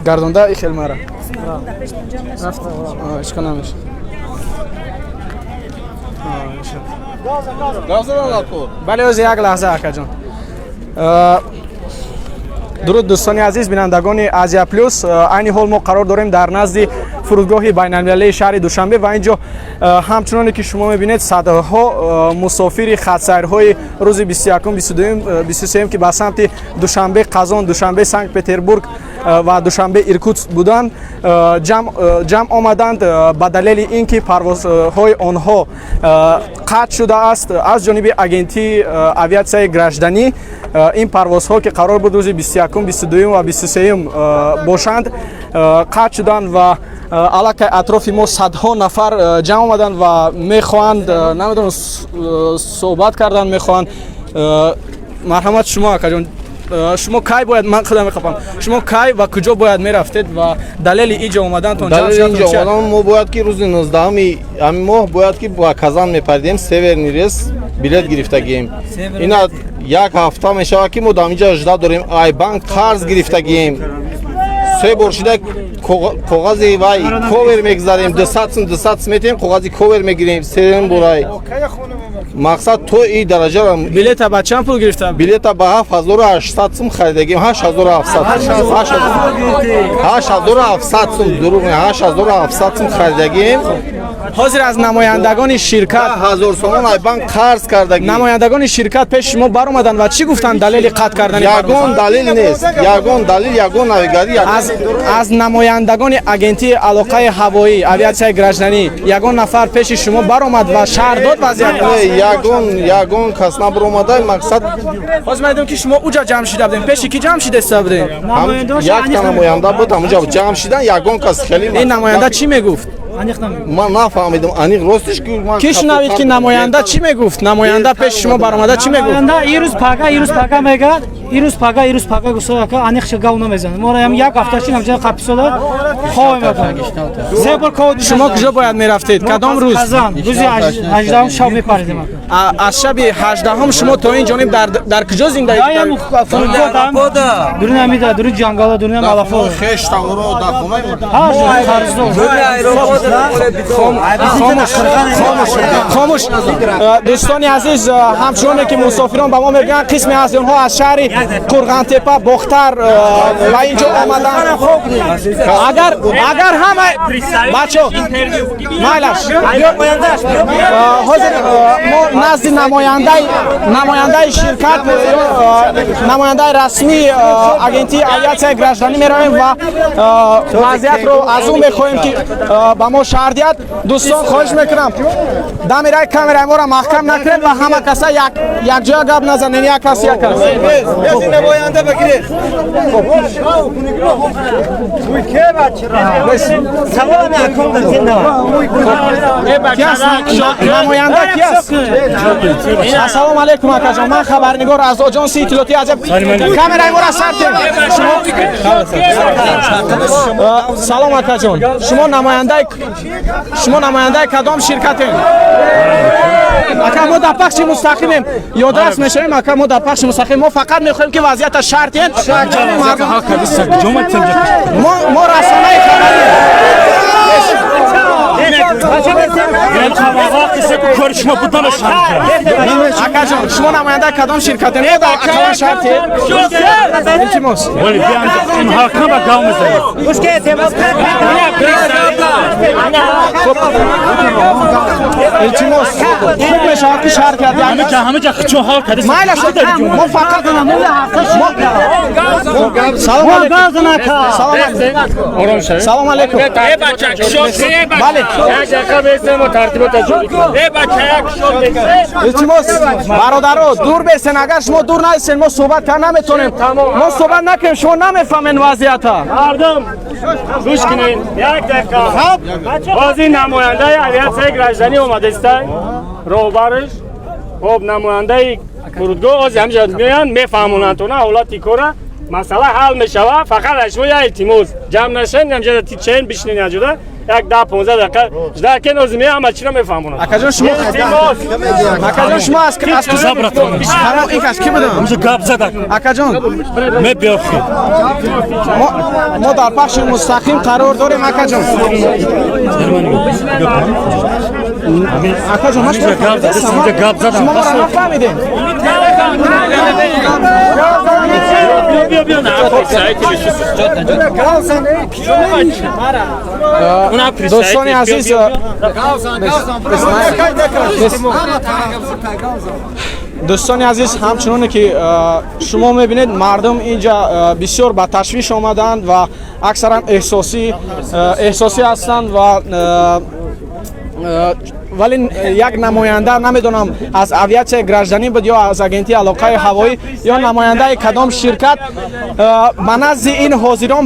Гардонда и хел мара рафт, ишкол намешад. Бале, ози як лаҳза, акаҷон. Дуруд, дӯстони азиз, бинандагони Азия Плюс. Айни ҳол мо қарор дорем дар назди фурудгоҳи байналмилалии шаҳри Душанбе ва ин ҷо, ҳамчуноне ки шумо мебинед, садҳо мусофири хатсайрҳои рӯзи 21, 22, 23, ки ба самти Душанбе Қазон, Душанбе Санкт Петербург ва Душанбе Иркутск буданд, ҷамъ омаданд, ба далели ин ки парвозҳои онҳо қатъ шудааст аз ҷониби агентии авиатсияи гражданӣ. Ин парвозҳо, ки қарор буд рӯзи 21, 22 ва 23 бошанд, қатъ шуданд ва аллакай атрофи мо садҳо нафар ҷамъ омаданд ва мехоҳанд, намедонам, суҳбат кардан мехоҳанд. Марҳамат, шумо, акаҷон, шумо кай бояд, ман худам мехоҳам, шумо кай ва куҷо бояд мерафтед ва далели иҷо омадантон? Далели инҷо омадан, мо бояд ки рӯзи 19-уми ҳамин моҳ бояд ки ба Казан мепаридем, северный рейс билет гирифтагием. Ина як ҳафта мешавад, ки мо дар инҷа жда дорем. Ай банк қарз гирифтагием, се бор шида коғази вай ковер мегзарем, 200 сум, 200 сум метиҳем, коғази ковер мегирем сеюм борай. Мақсад, то и дараҷара. Билета ба чанд пул гирифта? Билета ба 7800 сум харидагим, 8700, 8700 сум, дурӯғ, 8700 сум харидагим. Ҳозир аз намояндагони ширкат 10 000 сомон ай банк қарз кардагим. Намояндагони ширкат пеши шумо баромаданд ва чӣ гуфтанд далели қатъ кардани? Ягон далел нест, ягон далел, ягон навигарӣ. Аз намояндагони агентии алоқаи ҳавоӣ, авиатсияи гражданӣ ягон нафар пеши шумо баромад ва шарҳ дод вазъият? Ягон кас набаромада, мақсад. Ҳозир ман дидам, ки шумо уҷа ҷамъ шида будем. Пеши ки ҷамъ шидаиста будем? Якта намоянда буд, ҳамуҷа ҷамъ шидан, ягон кас хеле. Ин намоянда чӣ мегуфт? Ман нафаҳмидам аниқ, ростиш ки. Ки шунавид, ки намоянда чӣ мегуфт? Намоянда пеши шумо баромада чӣ мегуфт? Ирӯз пага, ирӯз пага мегӯяд, ирӯз пага, ирӯз пага гуфта, аниқ гав намезанад. Моро як ҳафта шин ҳамҷа қаписода хоҳем, се бор. Шумо куҷо бояд мерафтед, кадом рӯз? Рӯзи 18-ум шаб мепаридем. Аз шаби 18-ум шумо то ин ҷониб дар куҷо зиндагӣ? Дуруни ҳамида, дуруни ҷангала, дуруни алафо. Хеш тавро дар хонаи. Хомӯш. Дӯстони азиз, ҳамчуноне ки мусофирон ба мо мегӯянд, қисме аз онҳо аз шаҳри Қурғантепа, Бохтар ва ин ҷо омаданд. Агар ҳама бачо майлаш, ҳозир мо назди намояндаи ширкат, намояндаи расмии агентии авиатсияи гражданӣ меравем ва вазъиятро аз ӯ мехоҳем, ки ба мо шарҳ диҳад. Дӯстон, хоҳиш мекунам, дамираи камераи моро маҳкам накунед ва ҳама каса якҷоя гап назанед, як кас, як кас. Намоянда бигиред. Намоянда ки аст? Ассалому алайкум, акаҷон, ман хабарнигор аз оҷонси иттилоотии Азия. Камераи моро сартем. Салом, акаҷон, шумо намояндаи кадом ширкатем, ака? Мо дар пахши мустақимем, ёдрас мешавем, ака. Мо дар пахши мустақим, мо фақат мехоҳем, ки вазъията шарҳ диҳем. Мо расонаи хабарӣ. Акаҷон, шумо намояндаи кадом ширкатем? Мо дар кадом шарте, илтимос. Илтимос, хуб мешавад, ки шарҳ кард. Майлаш, мо фақат. Салом алейкум, салом алейкум. Бале, илтимос, бародаро, дур бесен. Агар шумо дур наистен, мо суҳбат кард наметонем. Мо суҳбат накунем, шумо намефаҳмен вазъията. Мардум, гӯш кунед як дақиқа. Бози намояндаи авиатсияи гражданӣ омадааста, роҳбараш, хоб, намояндаи фурудгоҳ ози ҳамҷа меоянд, мефаҳмонанд тона ҳолати кора, масъала ҳал мешавад. Фақат аз шумо як илтимос: ҷамъ нашавед ҳамҷа, тичен бишинед, аҷода. Як 10-15 дақиқа жда кен, ҳозир меояд, ҳама чиро мефаҳмонад. Акаҷон, шумо, акаҷон, шумо аз куҷо? Ҳамон ин кас ки будам? Гап задак. Акаҷон, Мебиёхи. Мо дар пахши мустақим қарор дорем, акаҷон. Акаҷон, ман шумо Гап зад, гап задам. Шумо маро нафаҳмидем. Биё, биё, Дӯстони азиз, дӯстони азиз, ҳамчуноне ки шумо мебинед, мардум инҷа бисёр ба ташвиш омаданд ва аксаран эҳсосӣ ҳастанд ва вале як намоянда, намедонам, аз авиатсияи гражданӣ буд ё аз агентии алоқаи ҳавоӣ ё намояндаи кадом ширкат, ба назди ин ҳозирон,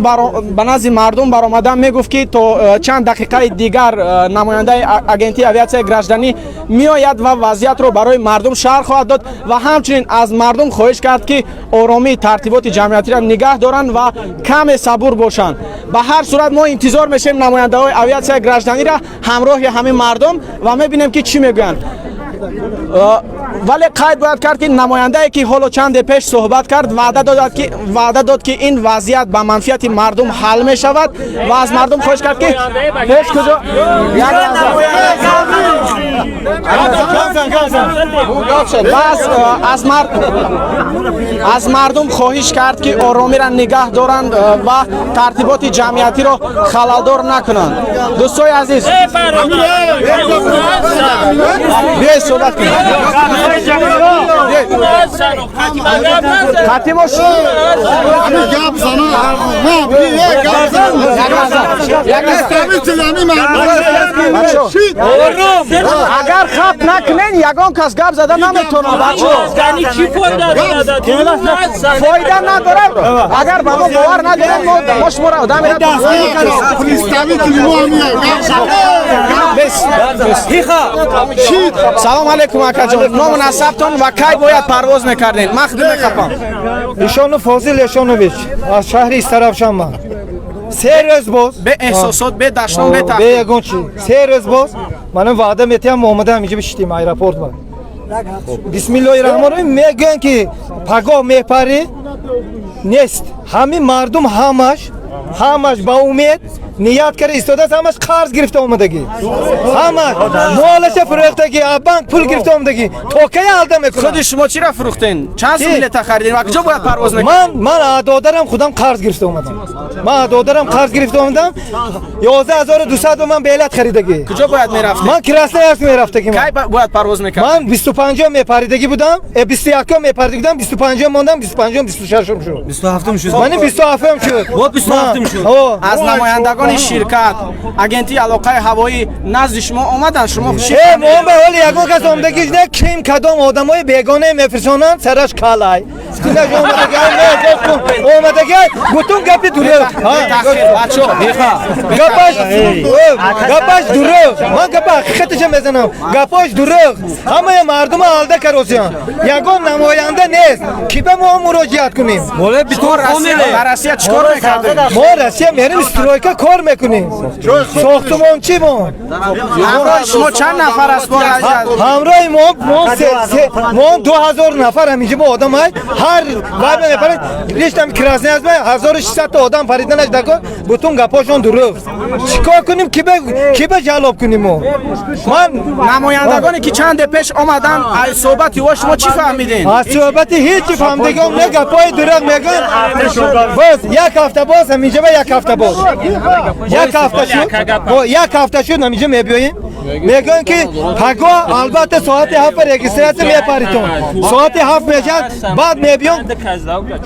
ба назди мардум баромада мегуфт, ки то чанд дақиқаи дигар намояндаи агентии авиатсияи гражданӣ меояд ва вазъиятро барои мардум шарҳ хоҳад дод ва ҳамчунин аз мардум хоҳиш кард, ки оромии тартиботи ҷамъиятиро нигаҳ доранд ва каме сабур бошанд. Ба ҳар сурат, мо интизор мешавем намояндаҳои авиатсияи гражданиро ҳамроҳи ҳамин мардум ва мебинем, ки чӣ мегӯянд. Вале қайд бояд кард, ки намояндае, ки ҳоло чанде пеш суҳбат кард, ваъда дод, ки ин вазъият ба манфиати мардум ҳал мешавад ва аз мардум хоҳиш кард, ки ҳеҷ куҷо. Як лаҳза. Бас аз мардум хоҳиш кард, ки оромиро нигаҳ доранд ва тартиботи ҷамъиятиро халалдор накунанд. Дӯстои азиз, биёед суҳбат кунем. Қатъи Гап зана. Гап зан. Як лаҳза. Бачо, агар хап накунен, ягон кас гап зада наметавонад. Бачо, фоида надорад. Агар ба мо бовар надоред, мо шуморо одам. Представители мо Бес, бес. Салом алейкум, акаҷон. Ному насабтон ва кай бояд парвоз мекардем? Ман худи мехапам. Ишонов Фозил Эшонович, аз шаҳри Истаравшан ман. 3 рӯз боз. Бе эҳсосот, бе дашном, бе Бе таҳқир. ягон чи. 3 рӯз боз манам ваъда метиҳам, омада ҳаминҷа бишитем аэропорт ба. Бисмиллоҳи раҳмони раҳим, мегӯянд, ки пагоҳ мепарӣ, нест. Ҳамин мардум ҳамаш ба умед ният карда истодааст, ҳамаш қарз гирифта омадагӣ, ҳамаш молаша фурӯхтагӣ, аз банк пул гирифта омадагӣ. То кай алда мекунад? Худи шумо чира фурӯхтен? Чанд сум Чи? билета харидем ва куҷо бояд парвоз мекардем? Ман аз додарам худам қарз гирифта омадам. Ман аз додарам қарз гирифта омадам. 11 200 ба ман билет харидагӣ. Куҷо бояд мерафтем? Ман Красноярск мерафтагӣ. Кай бояд парвоз мекардем? Ман 25 мепаридагӣ будам, 21 мепаридагӣ будам, 25 мондам, 25, 26 шуд. 27 шуд. Мани 27 шуд. Во, 27 шуд. О. Аз намояндагони ширкат, агентии алоқаи ҳавоӣ назди шумо омаданд? Шумо Э, мо ба ҳоли ягон кас омадагиш не, ким кадом одамои бегона мефирсонанд, сараш калай. Тинаш омадагай, не, гӯш кун. Омадагай, бутун гапи дурӯғ. Таҳқир, бачо. Гапаш, гапаш дурӯғ. Ман гапа ҳақиқаташа мезанам. Гапош дурӯғ. Ҳамаи мардума алда каросиян. Ягон намоянда нест. Ки ба мо муроҷиат кунем? Моле Шумо битон Россия, ба Россия чӣ кор мекардем? Мо Россия мерем, стройка кор мекунем. Сохтумончи мо. Ҳамроҳи шумо чанд нафар аст мо Россия? Ҳамроҳи мо 2000 нафар ҳаминҷа мо одам ҳай, ҳар вай мепарад, риштам Красноярск 1600 та одам париданаш дако, бутун гапошон дурӯғ. Чикор кунем, ки ба ҷалоб кунем мо? Ман Намояндагоне, ки чанде пеш омаданд, аз суҳбати ӯ шумо чӣ фаҳмидем? Аз суҳбати ҳеҷ фаҳмидагом не, гапҳои дурӯғ мегӯянд. Боз як ҳафта боз ҳаминҷа ба як ҳафта боз. Як ҳафта шуд. Бо як ҳафта шуд, ҳаминҷа мебиёем. Мегӯянд, ки пагоҳ албатта соати 7 регистрация мепаритон. Соати 7 мешавад, баъд мебиён,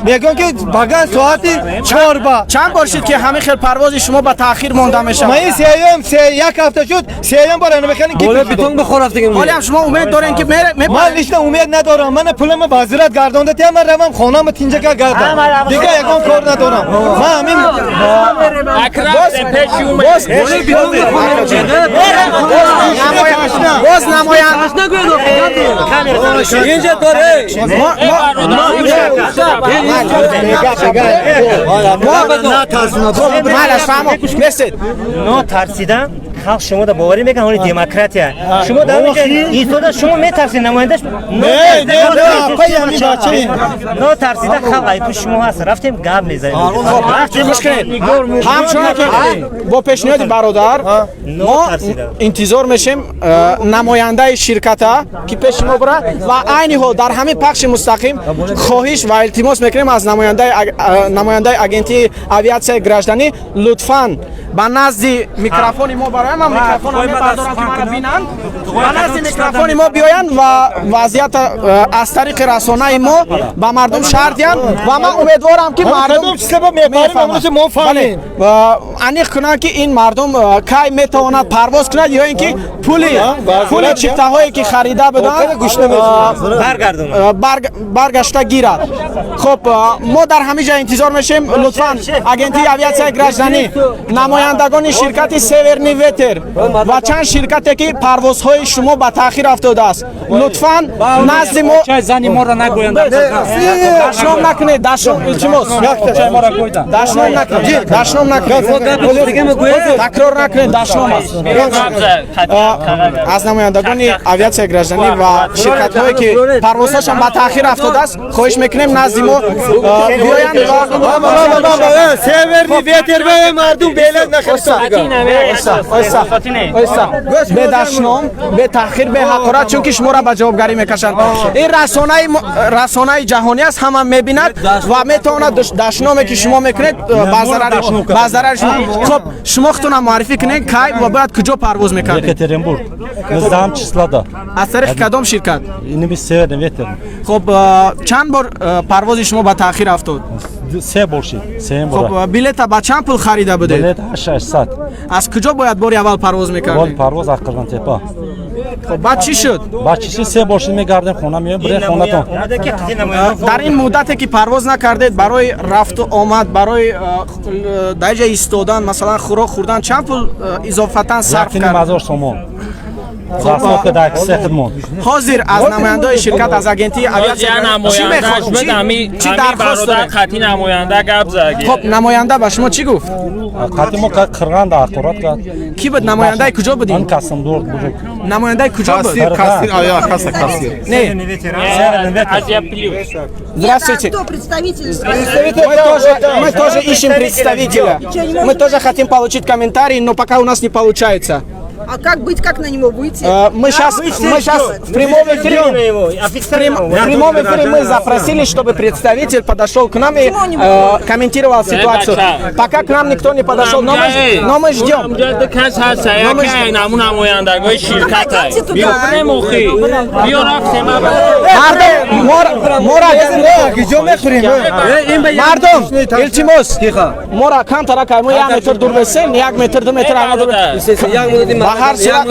мегӯянд, ки пагоҳ соати 4 ба. Чанд бор шуд, ки ҳамин хел парвози шумо ба таъхир монда мешавад? Ма ин сеюм, се як ҳафта шуд, сеюм бор ана механем ки. Моле битон бихор рафтагим. Ҳолиам шумо умед дорем, ки Ман лично умед надорам. Ман пулама вазират гардонда тиям, ман равам хонама тинҷака гардам. Дига ягон кор надорам. Ман ҳамин Боз намоянд инҷа дорэ. Нотарсидан халқ шумо да боварӣ мекунад, ҳоли демократия. Шумо дар истода шумо метарсед намояндаш. Нотарсида халқ айпу шумо ҳаст. Рафтем гап мезанем. Ҳамчунон ки бо пешниҳоди бародар мо интизор мешем намояндаи ширката ки пеши мо бира ва айни ҳол дар ҳамин пахши мустақим хоҳиш ва илтимос мекунем аз намояндаи агентии авиатсияи гражданӣ лутфан ба назди микрофони мо бароянд. Ман микрофонро мебардорам ки маро бинанд. Ба назди микрофони мо биёянд ва вазъията аз тариқи расонаи мо ба мардум шарҳ диҳанд ва ман умедворам ки мардум аниқ кунанд ки ин мардум кай метавонад парвоз кунад ё ин ки пули чиптаҳое ки харида буданд баргашта гирад. Хуб, мо дар ҳамин ҷо интизор мешем. Лутфан агентии авиатсияи гражданӣ, намояндагони ширкати Северный ветер ва чанд ширкате ки парвозҳои шумо ба таъхир афтодааст, лутфан назди мо зани моро нагӯянд. Дашном накунед, дашном, илтимос, дашном накунед, дашном накунед, такрор накунед, дашном аст. Аз намояндагони авиатсияи гражданӣ ва ширкатҳое ки парвозҳошон ба таъхир афтодааст хоҳиш мекунем назди мо биёянд. Северный ветер ба мардум билет нахарид. Бе дашном, бе таъхир, бе ҳақорат, чунки шуморо ба ҷавобгарӣ мекашанд. Ин расонаи ҷаҳонӣ аст, ҳама мебинад ва метавонад дашноме ки шумо мекунед ба зарари шумо. Хуб, шумо худтонам муаррифӣ кунед, кай ва бояд куҷо парвоз мекардед? Екатеринбург 19 числода. Аз тариқи кадом ширкат? Инми Северный ветер. Хуб, чанд бор парвози шумо ба таъхир афтод? Се бор шид. Се бор. Хуб, билета ба чанд пул харида будед? Билет 800. Аз куҷо бояд бори аввал парвоз мекардед? Бори парвоз аз Қирғонтепа. Хуб, баъд чӣ шуд? Баъд чӣ шуд? Се бор шид, мегардем хона, меоем, бирем хонатон. Дар ин муддате ки парвоз накардед, барои рафту омад, барои дар ҷа истодан, масалан хӯрок хӯрдан чанд пул изофатан сарф кард? 1500 сомон. Ҳозир аз намояндаи ширкат, аз агентии авиатсия чӣ мехоҳед? Чӣ дархост доред? Қатъи намоянда гап зад. Хуб, намоянда ба шумо чӣ гуфт? Қатъи мо қирғанда ҳақорат кард. Кӣ буд? Намояндаи куҷо будед? Ман Касимдур буд. Намояндаи куҷо буд? Кассир, авиакасса, кассир. Не. Азия Плюс. Здравствуйте. Кто представитель? Мы тоже ищем представителя. Мы тоже хотим получить комментарий, но пока у нас не получается. А как быть, как на него выйти? Мы сейчас в прямом эфире, в прямом эфире мы запросили, чтобы представитель подошел к нам и комментировал ситуацию. Пока к нам никто не подошел, но мы ждем. Мардум, илтимос, мора камтара кай, мо 1 метр дур бесем, 1 метр, 2 метр ба ҳар сурат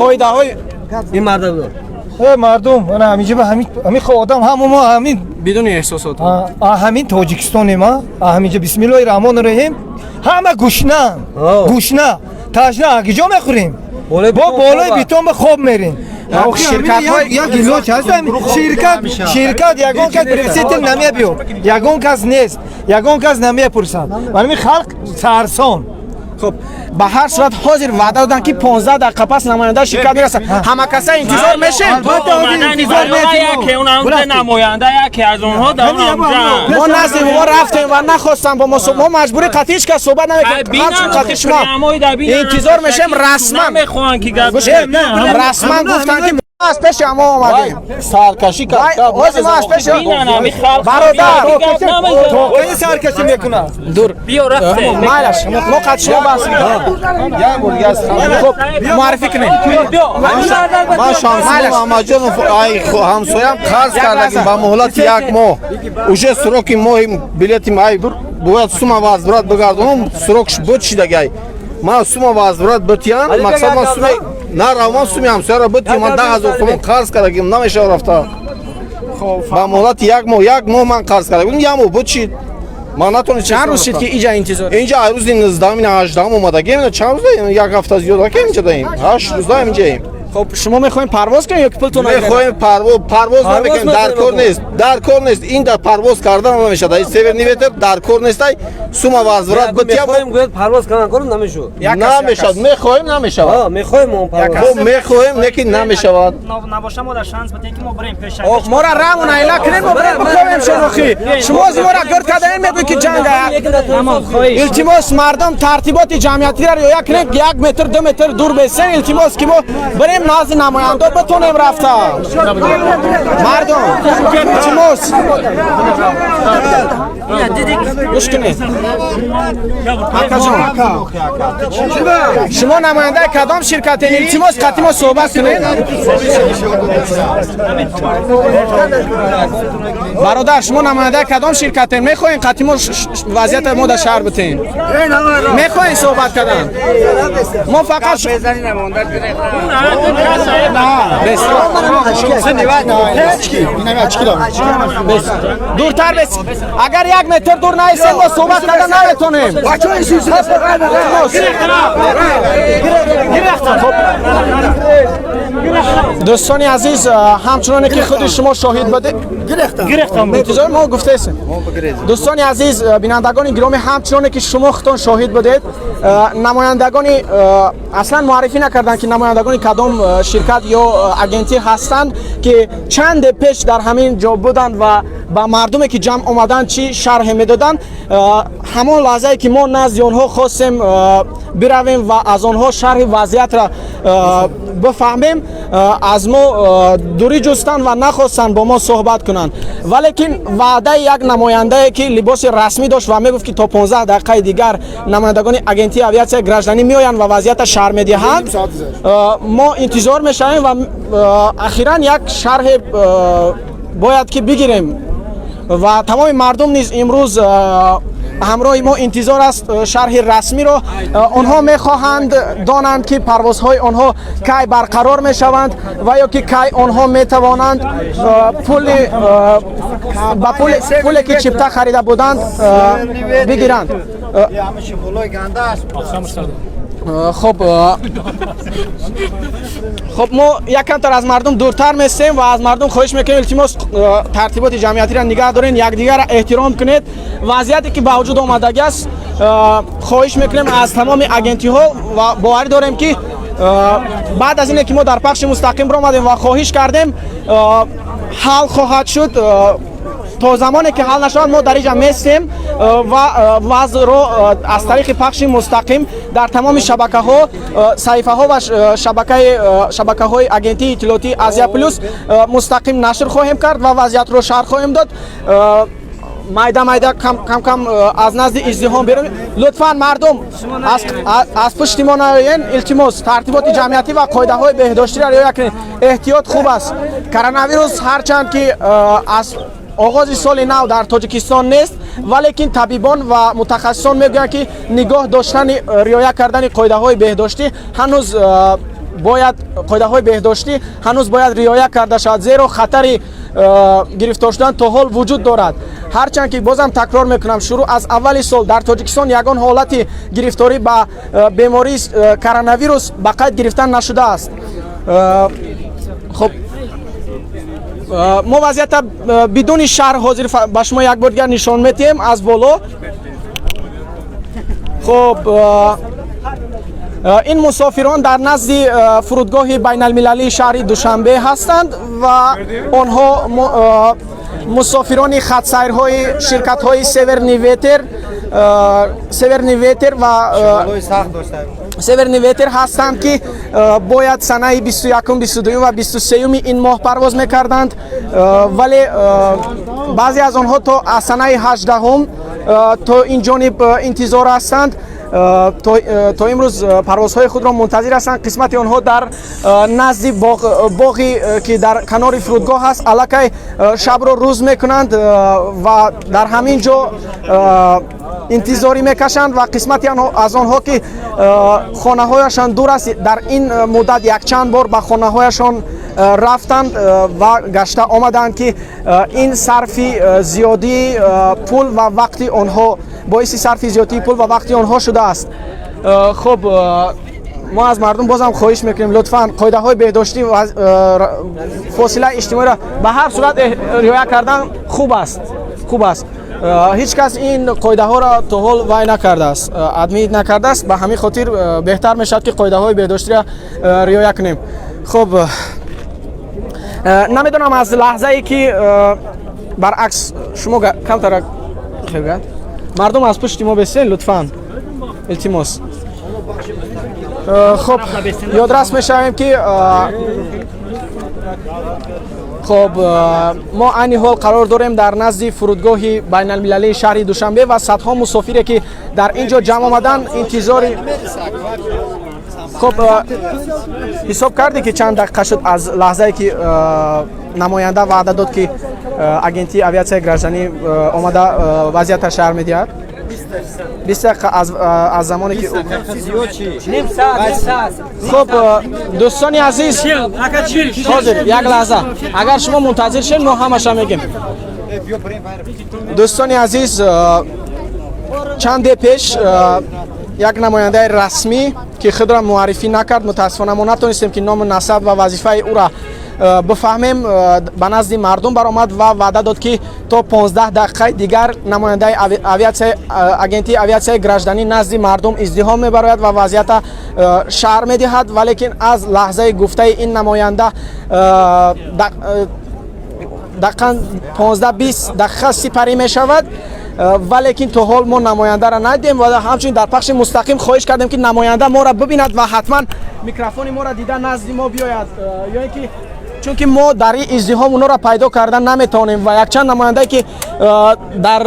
қоидаҳои ин мардум. Мардум, ана ҳаминҷа ба ҳамин одам ҳама мо ҳамин бидуни эҳсосот. Ҳамин Тоҷикистонем, ҳаминҷа бисмиллоҳи раҳмони раҳим, ҳама гушна, гушна, ташна, куҷо мехӯрем? Бо болои бетон ба хоб мерем. Як илоҷ ҳаст, ширкат ягон кас представитель намебиёд, ягон кас нест, ягон кас намепурсад. Ҳамин халқ сарсон. Хуб, ба ҳар сурат ҳозир ваъда доданд ки 15 дақиқа пас намояндаи ширкат мерасад. Ҳама каса интизор мешем. Намоянда яке аз онҳо дар онҷо. Мо назди мо рафтем ва нахостам бо мо, мо маҷбури қатъи ҳеҷ кас суҳбат намекунем. Ҳамчун қатъи шумо интизор мешем. Расман расман гуфтанд ки аз пеши мо омадем. Саркашӣ кард. Ҳозир мо аз пеши бародар тоқани саркашӣ мекунад. Дур. Майлаш, мо қатъи шумо баҳс мекунем. Хуб, муаррифӣ кунем. Ман Шамсулло Муҳаммадҷонов, ай ҳамсоям қарз кардагим ба муҳлати як моҳ. Уже сроки моҳи билетим ай бояд сума возврат бигардонам, срокш буд шидагай. Ман сума возврат битиям, мақсад ман сума наравам, суми ҳамсояро битиям, ман 10000 сомон қарз кардагим, намешава рафта. Ба муҳлати як моҳ, як моҳ ман қарз кардагим, як моҳ буд шид. Ман натонистам. Чанд рӯз шид, ки иҷа интизор? Инҷа ай рӯзи 19, 18 омадагем. Чанд рӯз? Як ҳафта зиёд ки инҷа даем. 8 рӯз даем инҷаем. Хоб, шумо мехоҳем парвоз кунед ё ки пултон? Мехоҳем парвоз, парвоз намекунем, дар кор нест, дар кор нест. Ин дар парвоз кардан намешавад. Ай Северный ветер дар кор нест, ай сума возврат битя. Мехоҳем, гӯяд, парвоз кардан кор намешуд. Намешавад, мехоҳем, намешавад. Мехоҳем мо парвоз. Мо мехоҳем, лекин намешавад. Набоша, мо дар шанс битем, ки мо бирем пеш. Мора рамон айла кунем, мо бирем бикобем шонохи. Шумо аз мора гирд кардаем, мегӯед, ки ҷанга. Илтимос, мардум, тартиботи ҷамъиятиро риоя кунед, 1 метр, 2 метр дур бесен. Илтимос, ки мо бирем назди намояндо битонем рафта. Мардум, илтимос, гӯш кунед. Акаҷон, шумо намояндаи кадом ширкатен? Илтимос, қатъи мо суҳбат кунед. Бародар, шумо намояндаи кадом ширкатен? Мехоҳем қатъи мо вазъияти мо дар шаҳр битен. Мехоҳем суҳбат кардан. Мо фақат дуртар бес. Агар 1 метр дур наистем, мо суҳбат кардан наметонем. Дӯстони азиз, ҳамчуноне ки худи шумо шоҳид будед, интизор мо гуфтаестем. Дӯстони азиз, бинандагони гиромӣ, ҳамчуноне ки шумо худтон шоҳид будед, намояндагони аслан муаррифӣ накарданд, ки намояндагони кадом ширкат ё агентӣ ҳастанд, ки чанде пеш дар ҳамин ҷо буданд ва ба мардуме, ки ҷамъ омаданд, чӣ шарҳе медоданд. Ҳамон лаҳзае, ки мо назди онҳо хостем биравем ва аз онҳо шарҳи вазъиятро бифаҳмем, аз мо дурӣ ҷустанд ва нахостанд бо мо суҳбат кунанд. Валекин ваъдаи як намояндае, ки либоси расмӣ дошт ва мегуфт, ки то 15 дақиқаи дигар намояндагони агентии авиатсияи гражданӣ меоянд ва вазъиятро шарҳ медиҳанд, мо интизор мешавем ва ахиран як шарҳе бояд ки бигирем. Ва тамоми мардум низ имрӯз ҳамроҳи мо интизор аст шарҳи расмиро. Онҳо мехоҳанд донанд, ки парвозҳои онҳо кай барқарор мешаванд ва ё ки кай онҳо метавонанд ба пуле, ки чипта харида буданд, бигиранд. Хоб, мо якамтар аз мардум дуртар местем ва аз мардум хоҳиш мекунем, илтимос, тартиботи ҷамъиятиро нигаҳ дорен, якдигарро эҳтиром кунед. Вазъияте, ки ба вуҷуд омадагӣ аст, хоҳиш мекунем аз тамоми агентиҳо ва боварӣ дорем, ки баъд аз ине, ки мо дар пахши мустақим ромадем ва хоҳиш кардем, ҳал хоҳад шуд. То замоне ки ҳал нашавад, мо дар инҷа местем ва вазъро аз тариқи пахши мустақим дар тамоми шабакаҳо, саҳифаҳо ва шабакаҳои агентии иттилоотии Азия Плюс мустақим нашр хоҳем кард ва вазъиятро шарҳ хоҳем дод. Майда майда, кам кам аз назди издиҳом берун. Лутфан, мардум, аз пушти мо наоен, илтимос, тартиботи ҷамъиятӣ ва қоидаҳои беҳдоштиро риоя кунед. Эҳтиёт хуб аст. Коронавирус ҳарчанд ки аз оғози соли нав дар Тоҷикистон нест, валекин табибон ва мутахассисон мегӯянд, ки нигоҳ доштани риоя кардани қоидаҳои беҳдоштӣ ҳанӯз бояд, қоидаҳои беҳдоштӣ ҳанӯз бояд риоя карда шавад, зеро хатари гирифтор шудан то ҳол вуҷуд дорад. Ҳарчанд ки бозам такрор мекунам, шурӯъ аз аввали сол дар Тоҷикистон ягон ҳолати гирифторӣ ба бемории коронавирус ба қайд гирифта нашудааст. Хоб, мо вазъията бидуни шарҳ ҳозир ба шумо як бор дигар нишон медиҳем аз боло. Хоб, ин мусофирон дар назди фурудгоҳи байналмилалии шаҳри Душанбе ҳастанд ва онҳо мусофирони хатсайрҳои ширкатҳои Северный ветер, Северный ветер ва Северный ветер ҳастанд, ки бояд санаи 21, 22 ва 23 ин моҳ парвоз мекарданд, вале баъзе аз онҳо то аз санаи 18 то ин ҷониб интизор ҳастанд. То имрӯз парвозҳои худро мунтазир ҳастанд. Қисмати онҳо дар назди боғи, ки дар канори фурудгоҳ аст, аллакай шабро рӯз мекунанд ва дар ҳамин ҷо интизорӣ мекашанд ва қисмати аз онҳо, ки хонаҳояшон дур аст, дар ин муддат якчанд бор ба хонаҳояшон рафтанд ва гашта омаданд, ки ин сарфи зиёдии пул ва вақти онҳо боиси сарфи зиёдии пул ва вақти онҳо шудааст. Хуб, мо аз мардум бозам хоҳиш мекунем, лутфан қоидаҳои беҳдоштӣ ва фосилаи иҷтимоиро ба ҳар сурат риоя кардан хуб аст, хуб аст. Ҳеҷ кас ин қоидаҳоро то ҳол вай накардааст, адмит накардааст. Ба ҳамин хотир беҳтар мешавад, ки қоидаҳои беҳдоштиро риоя кунем. Хуб, намедонам аз лаҳзае ки баръакс шумо камтара мардум аз пушти мо бесен, лутфан, илтимос. Хуб, ёдрас мешавем, ки хуб, мо айни ҳол қарор дорем дар назди фурудгоҳи байналмилалии шаҳри Душанбе ва садҳо мусофире, ки дар ин ҷо ҷамъ омаданд, интизори. Хуб, ҳисоб кардӣ, ки чанд дақиқа шуд аз лаҳзае ки намоянда ваъда дод, ки агентии авиатсияи гражданӣ омада вазъията шарҳ медиҳад? 20 дақиқа аз замоне ки. Хуб, дӯстони азиз, ҳозир як лаҳза, агар шумо мунтазир шед, мо ҳамаша мегем. Дӯстони азиз, чанде пеш як намояндаи расмӣ, ки худро муаррифӣ накард, мутаассифона мо натонистем, ки ному насаб ва вазифаи ӯра бифаҳмем, ба назди мардум баромад ва ваъда дод, ки то 15 дақиқаи дигар намояндаи агентии авиатсияи гражданӣ назди мардум издиҳом мебарояд ва вазъията шарҳ медиҳад. Валекин аз лаҳзаи гуфтаи ин намоянда дақиқан 15-20 дақиқа сипарӣ мешавад, валекин то ҳол мо намояндаро надидем ва ҳамчунин дар пахши мустақим хоҳиш кардем, ки намоянда моро бибинад ва ҳатман микрофони моро дида назди мо биёяд, ё ин ки чунки мо дар ин издиҳом онҳоро пайдо кардан наметавонем. Ва якчанд намояндае, ки дар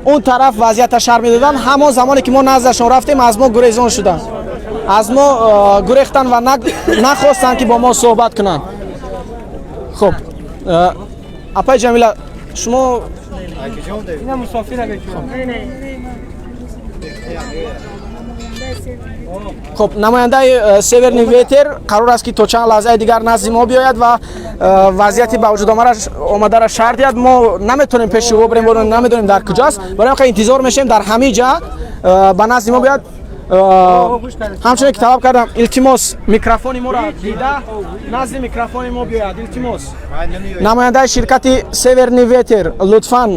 он тараф вазъията шарҳ медоданд, ҳамон замоне ки мо наздашон рафтем, аз мо гурезон шуданд, аз мо гурехтанд ва нахостанд, ки бо мо суҳбат кунанд. Хуб, апаи Ҷамила, шумо. Хуб, намояндаи Северный ветер қарор аст, ки то чанд лаҳзаи дигар назди мо биёяд ва вазъияти ба вуҷуд омадаро шарҳ диҳад. Мо наметавонем пеши ӯ бирем, намедонем дар куҷоаст, барои ҳамин интизор мешавем, дар ҳамин ҷа ба назди мо биёяд. Ҳамчунин ки талаб кардам, илтимос, микрофони моро дида назди микрофони мо биёяд, илтимос. Намояндаи ширкати Северный ветер, лутфан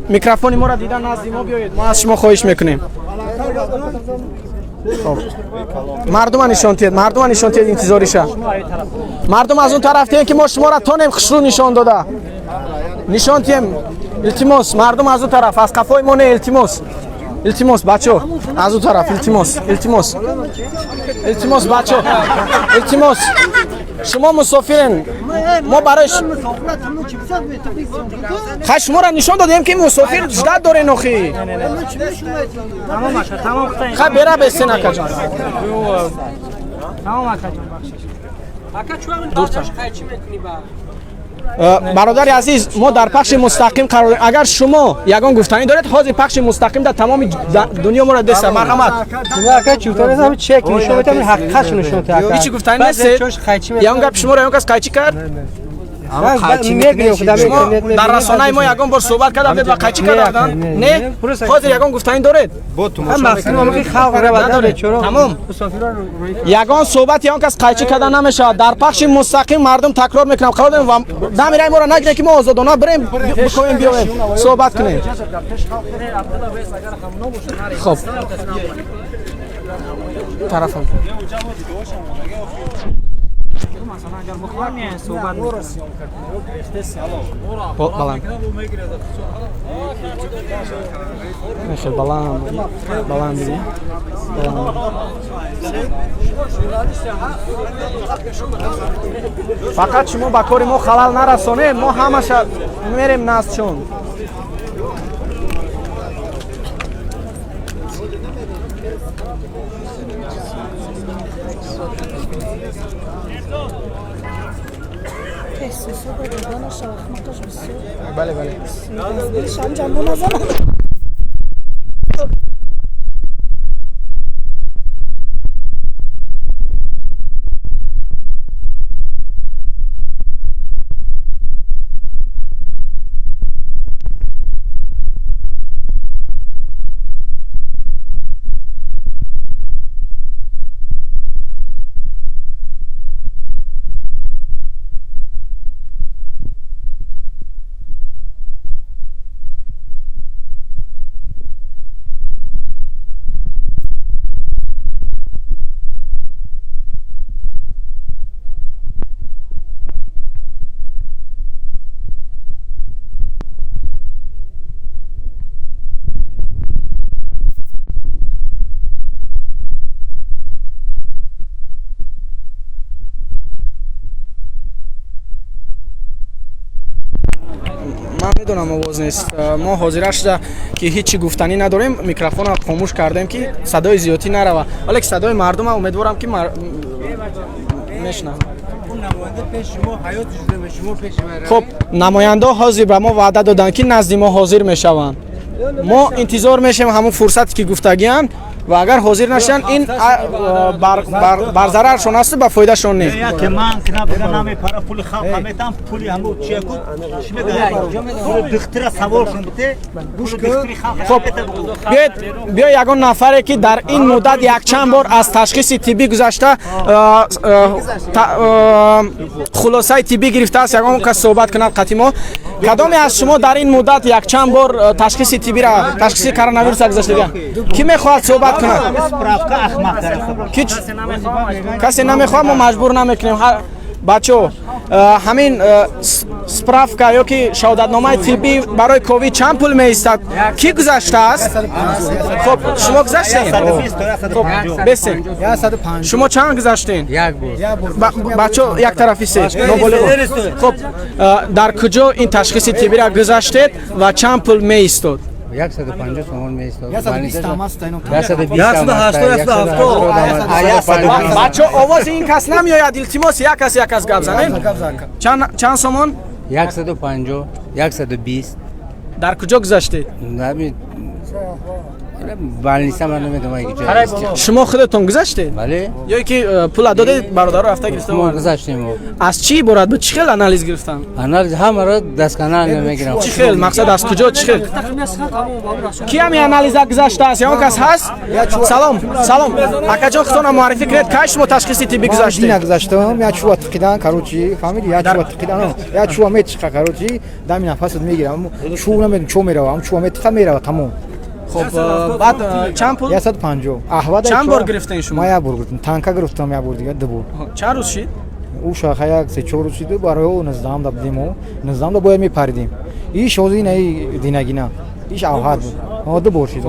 микрофони моро дида назди мо биёед, мо аз шумо хоҳиш мекунем. Мардума нишон тиҳед, мардума нишон тиҳед, интизориша. Мардум аз он тараф тиҳем, ки мо шуморо тонем хушрӯ нишон дода нишон тиҳем, илтимос. Мардум аз он тараф, аз қафои мо не, илтимос, илтимос, бачо, аз он тараф, илтимос, илтимос, илтимос, бачо, илтимос. Шумо мусофирен, мо барои хай шуморо нишон додем, ки мусофир ждат дорен охи. Хай бера бесен, акаҷон. Бародари азиз, мо дар пахши мустақим қарор дорем. Агар шумо ягон гуфтанӣ доред, ҳозир пахши мустақим дар тамоми дунё моро деста. Марҳамат. Ҳечи гуфтанӣ нестед? Ягон гапи шуморо ягон кас қайчӣ кард? Дар расонаи мо ягон бор суҳбат карда будед ва қайчӣ карда буданд? Не? Ҳозир ягон гуфтанӣ доред? Тамом. Ягон суҳбат ягон кас қайчӣ карда намешавад. Дар пахши мустақим мардум такрор мекунам, қарор дорем ва дамираи моро нагиред, ки мо озодона бирем, бикоем, биёем, суҳбат кунем. Хоб, тарафам. Баланд. Баланд. Баланд. Фақат шумо ба кори мо халал нарасонед, мо ҳамаша мерем наздшон. Бале, бале. Ман медонам, овоз нест. Мо ҳозира шуда ки ҳеҷ чӣ гуфтанӣ надорем, микрофонро хомӯш кардем, ки садои зиёдтӣ нарава, вале ки садои мардума умедворам, ки мешунаванд. Хуб, намояндаҳо ҳозир ба мо ваъда доданд, ки назди мо ҳозир мешаванд. Мо интизор мешавем ҳамон фурсате, ки гуфтагианд, ва агар ҳозир нашаванд, ин бар зараршон асту ба фоидашон нест. Яке ман кина бира намепара, пули халқ метам, пули ҳаму чия ку чӣ мегӯяд, пули духтира саволшон бите, пули духтири халқ. Хуб, биёед, биё, ягон нафаре, ки дар ин муддат якчанд бор аз ташхиси тиббӣ гузашта, хулосаи тиббӣ гирифтааст, ягон кас суҳбат кунад қати мо. Кадоме аз шумо дар ин муддат якчанд бор ташхиси тиббира, ташхиси коронавируса гузаштага? Кӣ мехоҳад суҳбат кунад? Справка ахмақ Касе намехоҳад, мо маҷбур намекунем. Бачаҳо, ҳамин справка ё ки шаҳодатномаи тиббӣ барои ковид чанд пул меистад? Кӣ гузаштааст? Хуб, шумо гузаштем? Хуб, бесем. Шумо чанд гузаштем? Бачаҳо, як тарафи се ноболиғ. Хуб, дар куҷо ин ташхиси тиббиро гузаштед ва чанд пул меистод? 150 сомон меистод. Бачо, овози ин кас намеояд, илтимос, як кас, як кас гап занем. Чанд сомон? 150, 120. Дар куҷо гузаштед? Больница ман намедонам ки. Шумо худатон гузаштед? Бале. Ё ки пула додед, бародаро рафта гирифта? Мо гузаштем. Аз чӣ иборат буд? Чӣ хел анализ гирифтан? Анализ ҳамаро досконально мегирам. Чӣ хел? Мақсад, аз куҷо, чӣ хел? Ки ҳамин анализа гузаштааст? Ягон кас ҳаст? Салом, салом, акаҷон, худтонро муаррифӣ кунед. Кай шумо ташхиси тиббӣ гузаштед? Дина гузаштам, як чӯва тиқидан, короче, фаҳмиди, як чӯва тиқидан, як чӯва метиқа, короче, дами нафасат мегирам, чӯ намедонам чӯ мерава, ам чӯва метиқа, мерава, тамом. Хуб, баъд чанд пул? 150. Аҳвада. Чанд бор гирифтем шумо? Ман як бор гирифтам, танка гирифтам, як бор, дига ду бор. Чанд рӯз шид? Ӯ шаха як се чор рӯз шид. Барои ӯ 19-да будем, ӯ 19-да бояд мепаридем. Иш ҳозир инаи динагина иш авҳад буд, ду бор шид,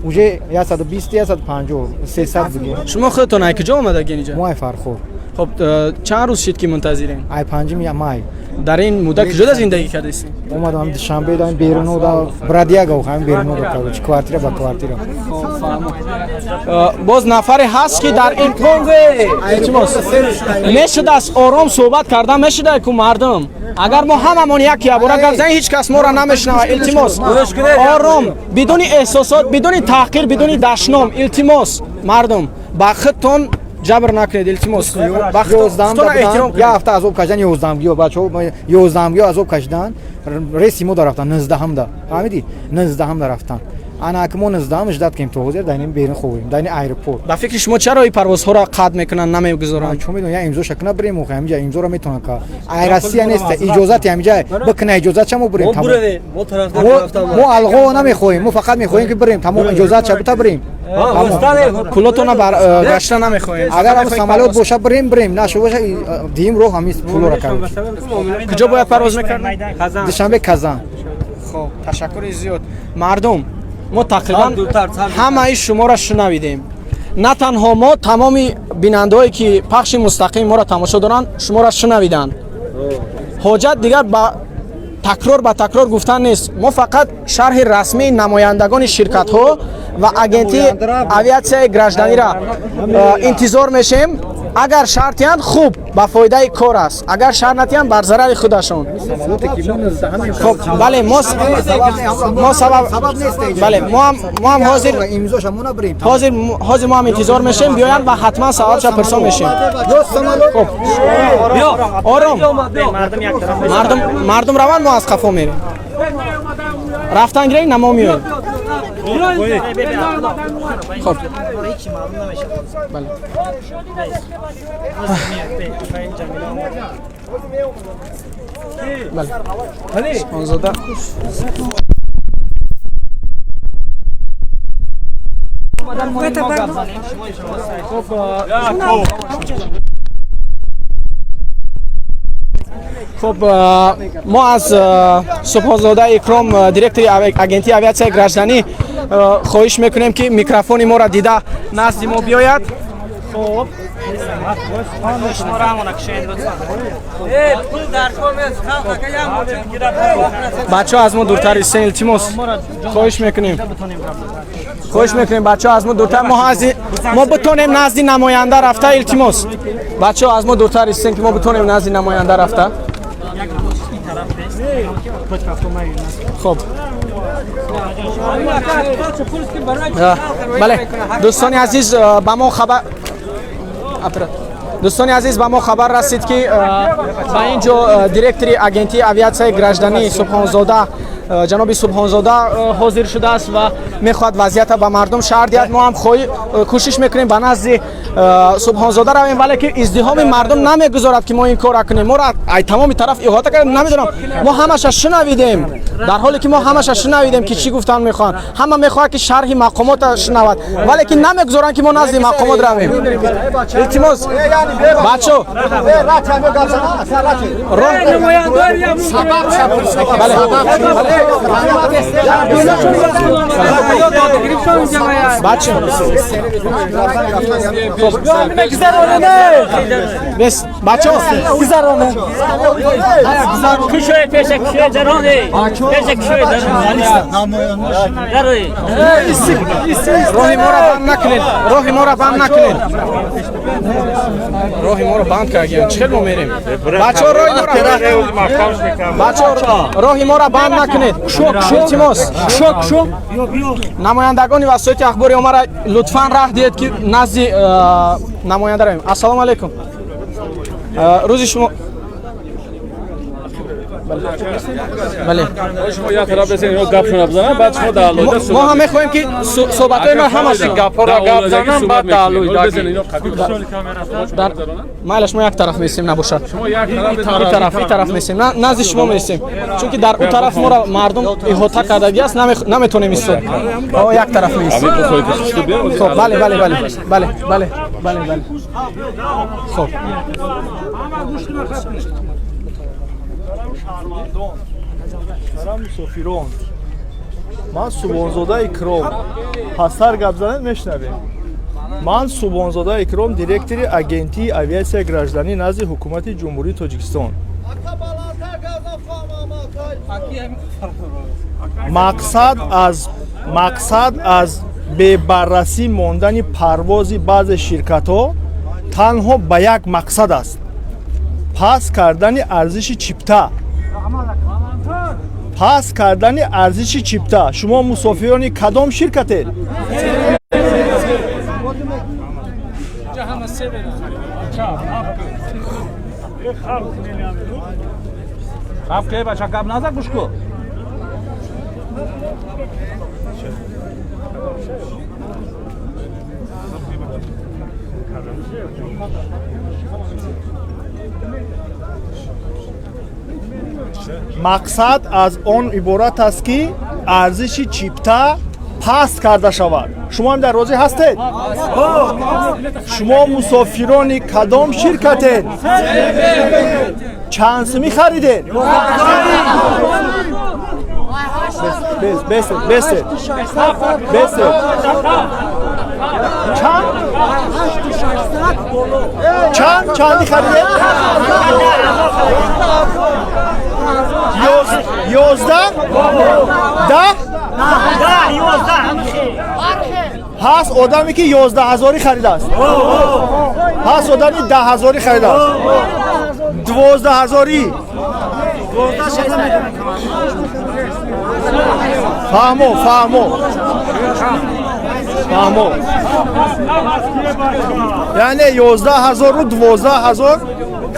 уже 120, 150, 300 бигем. Шумо худатон ай куҷо омадагин инҷа? Мо ай Фархор. Хуб, чанд рӯз шид, ки мунтазирем? Ай 5 май. Дар ин муддат куҷода зиндагӣ кардастед? Омадам Душанбе, дар беруно, да Бродяга, ҳамин беруно, короче, квартира ба квартира. Боз нафаре ҳаст, ки дар ин, илтимос, мешудааст ором суҳбат кардан, мешуда ку мардум. Агар мо ҳамамон як ябора гап занем, ҳеҷ кас моро намешунавад. Илтимос, ором, бидуни эҳсосот, бидуни таҳқир, бидуни дашном, илтимос, мардум, ба худтон ҷабр накунед, илтимос. Як ҳафта азоб кашидан, 11-гиё, бачаҳо, 11-гиё азоб кашидан, рейси мо да рафтан 19-ҳамда, фаҳмидӣ, 19-ҳамда рафтан. Ана ки мо 19-ҳам ждать кунем, то ҳозир дар ин берун хобем, дар ин аэропорт. Ба фикри шумо, чаро ин парвозҳоро қатъ мекунанд, намегузоранд? Чун медонам, я имзоша куна, бирем. Охи, ҳаминҷа имзоро метавонанд ка, ай Россия нест, иҷозати ҳаминҷа бикуна, иҷозат мо бирем, тамом. Мо алғо намехоҳем, мо фақат мехоҳем, ки бирем, тамом, иҷозат ша бита, бирем. Пулотона гашта намехоҳем. Агар ҳам самолёт боша, бирем, бирем, нашу боша, диюм роҳ ҳамин пулоро кард. Куҷо бояд парвоз мекардем? Душанбе, Казан. Хоб, ташаккури зиёд. Мардум, мо тақрибан ҳамаи шуморо шунавидем. На танҳо мо, тамоми бинандаҳое, ки пахши мустақими моро тамошо доранд, шуморо шунавиданд. Ҳоҷат дигар ба такрор ба такрор гуфтан нест. Мо фақат шарҳи расмии намояндагони ширкатҳо ва агентии авиатсияи гражданиро интизор мешем. Агар шарҳ диҳанд, хуб, ба фоидаи кор аст, агар шарҳ надиҳанд, бар зарари худашон. Хуб, бале, мо сабаб, бале, мо ҳам ҳозир мо ҳам интизор мешем, биёянд ва ҳатман сабабша пурсон мешем. Хуб, ором, мардум, мардум раванд, мо аз қафо мерем. Рафтан гирем, на мо меоем. Хуб, бале, бале, Субҳонзода. Хуб, мо аз Субҳонзода Икром, директори агентии авиатсияи гражданӣ, хоҳиш мекунем, ки микрофони моро дида назди мо биёяд. Хуб. Бачаҳо, аз мо дуртар истен, илтимос. Хоҳиш мекунем. Хоҳиш мекунем, бачаҳо, аз мо дуртар. Мо ҳази мо битонем назди намоянда рафта, илтимос. Бачаҳо, аз мо дуртар истен, ки мо битонем назди намоянда рафта. Хуб. Бале, дӯстони азиз, ба мо хабар дӯстони азиз, ба мо хабар расид, ки ба ин ҷо директори агентии авиатсияи гражданӣ Субҳонзода, ҷаноби Субҳонзода ҳозир шудааст ва мехоҳад вазъията ба мардум шарҳ диҳад. Мо ҳам кӯшиш мекунем ба назди Субҳонзода равем, вале ки издиҳоми мардум намегузорад, ки мо ин корро кунем. Моро ай тамоми тараф иҳота кардем, намедонам, мо ҳамаша шунавидем, дар ҳоле ки мо ҳамаша шунавидем, ки чӣ гуфтан мехоҳанд. Ҳама мехоҳад, ки шарҳи мақомота шунавад, вале ки намегузоранд, ки мо назди мақомот равем. Илтимос, бачо, бачо, бачо, роҳи моро банд накунед, роҳи моро банд накунед, роҳи моро банд кардем. Чӣ хел мо мерем? Бачо, роҳи моро, бачо, роҳи моро банд накунед, илтимос. Намояндагони васоити ахбори омара лутфан раҳ диҳед, ки назди намоянда равем. Ассалому алайкум, рӯзи шумо. Бале, шумо як тараф бесен, инҳо гапшона бизананд, баъд шумо дар алоҳида. Мо ҳам мехоҳем, ки суҳбатҳои мо ҳамаш гапҳоро гап зананд, баъд дар алоҳида. Майлаш, мо як тараф месем, набошад, ин тараф, ин тараф месем, назди шумо месем, чунки дар ӯ тараф моро мардум иҳота кардагӣ аст, наметонем истод. Як тараф меистем. Хоб, бале, бале, бале, бале, бале, бале, бале. Хоб, шаҳрвандон, мусофирон, ман Субҳонзода Икром, пасттар гап занед, мешунавем. Ман Субҳонзода Икром, директори агентии авиатсияи гражданӣ назди ҳукумати Ҷумҳурии Тоҷикистон. Мақсад аз бебаррасӣ мондани парвози баъзе ширкатҳо танҳо ба як мақсад аст: паст кардани арзиши чипта. Паст кардани арзиши чипта. Шумо мусофирони кадом ширкатед? Мақсад аз он иборат аст, ки арзиши чипта паст карда шавад. Шумо ҳам дар розӣ ҳастед? Шумо мусофирони кадом ширкатед? Чанд сумӣ харидед? Бесед, бесед, бесед. Чанд? Чанд? Чанди харидед? 11? 10? Ҳаст одаме, ки 11 ҳазорӣ харидааст, ҳаст одами 10 ҳазорӣ харидааст, 12 ҳазорӣ. Фаҳмо, фаҳмо, фаҳмо. Яъне 11 ҳазору 12 ҳазор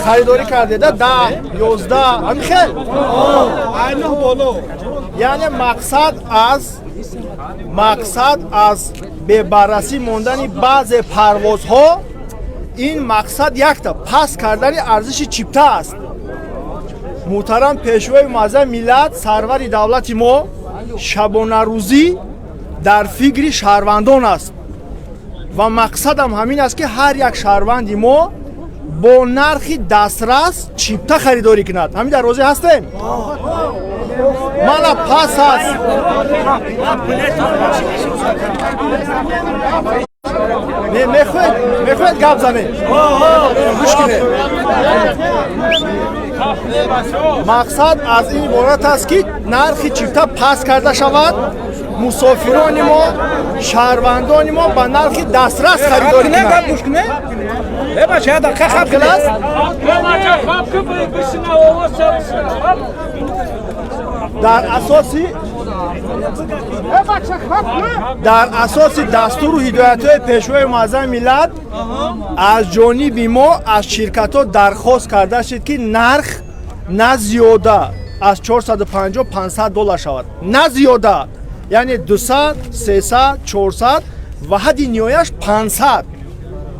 харидорӣ кардеда, 10, 11, ҳамин хел. Яъне мақсад аз бебаррасӣ мондани баъзе парвозҳо ин мақсад якта паст кардани арзиши чипта аст. Муҳтарам Пешвои муаззами миллат, сарвари давлати мо шабонарӯзӣ дар фикри шаҳрвандон аст ва мақсадам ҳамин аст, ки ҳар як шаҳрванди мо бо нархи дастрас чипта харидорӣ кунад. Ҳамин дар розӣ ҳастем? Мана пас аст. Не мехоҳед, мехоҳед гап занед? Гӯш кунед. Мақсад аз ин иборат аст, ки нархи чипта паст карда шавад, мусофирони мо, шаҳрвандони мо ба нархи дастрас харидорӣ кунанд. Дар асоси дастуру ҳидоятҳои пешвои муаззами миллат аз ҷониби мо аз ширкатҳо дархост карда шуд, ки нарх на зиёда аз 450-500 доллар шавад, на зиёда, яъне 200, 300, 400 ва ҳадди ниҳояш 500,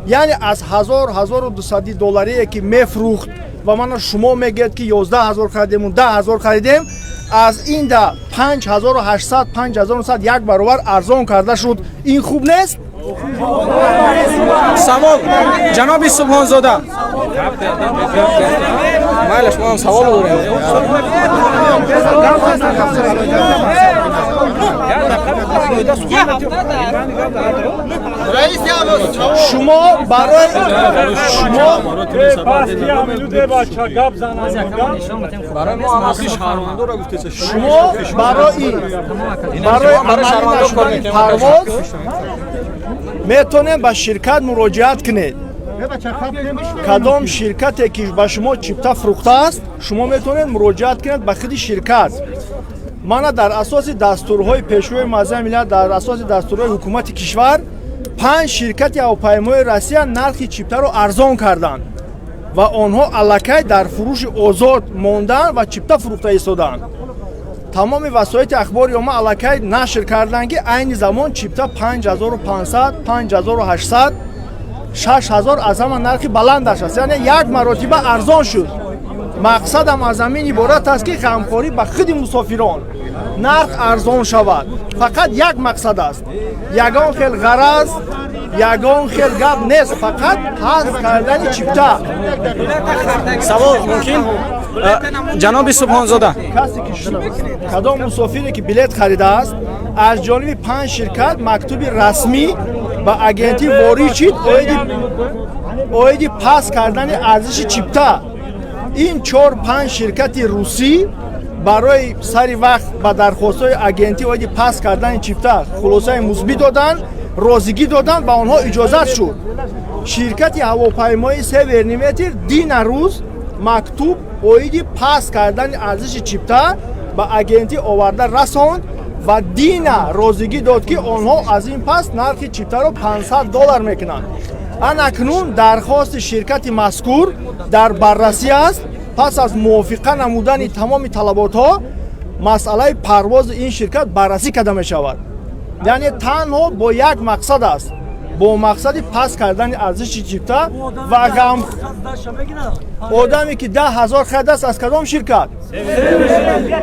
яъне аз 1000-1200 долларие ки мефрӯхт ва мана шумо мегӯед, ки 11 000 харидему 10 000 харидем, аз ин да 5800, 5900 як баробар арзон карда шуд. Ин хуб нест? Савол, ҷаноби Субҳонзода. Майлаш, мо ҳам савол дорем. Шумо барои шумо шумо барои амалӣ нашудани парвоз метавонед ба ширкат муроҷиат кунед. Кадом ширкате ки ба шумо чипта фурӯхтааст, шумо метавонед муроҷиат кунед ба худи ширкат. Мана дар асоси дастурҳои пешвои муаззами миллат, дар асоси дастурҳои ҳукумати кишвар 5 ширкати ҳавопаймои Россия нархи чиптаро арзон карданд ва онҳо аллакай дар фурӯши озод монданд ва чипта фурӯхта истодаанд. Тамоми васоити ахбори омма аллакай нашр карданд, ки айни замон чипта 5500, 5800, 6000 аз ҳама нархи баландаш аст, яъне як маротиба арзон шуд. Мақсадам аз ҳамин иборат аст, ки ғамхорӣ ба худи мусофирон, нарх арзон шавад. Фақат як мақсад аст, ягон хел ғараз, ягон хел гап нест, фақат паст кардани чипта. Савол мумкин? Ҷаноби Субҳонзода, касе ки кадом мусофире ки билет харидааст, аз ҷониби 5 ширкат мактуби расмӣ ба агентӣ ворид шид оиди паст кардани арзиши чипта. Ин 4-5 ширкати русӣ барои сари вақт ба дархостҳои агентӣ оиди паст кардани чипта хулосаи мусбӣ доданд, розигӣ доданд, ба онҳо иҷозат шуд. Ширкати ҳавопаймои Северный ветер дина рӯз мактуб оиди паст кардани арзиши чипта ба агентӣ оварда расонд ва дина розигӣ дод, ки онҳо аз ин пас нархи чиптаро 500 доллар мекунанд. Анакнун дархости ширкати мазкур дар баррасӣ аст. Пас аз мувофиқа намудани тамоми талаботҳо масъалаи парвози ин ширкат баррасӣ карда мешавад. Яъне танҳо бо як мақсад аст, бо мақсади паст кардани арзиши чипта ва ғам. Одаме ки 10 000 харидааст аз кадом ширкат?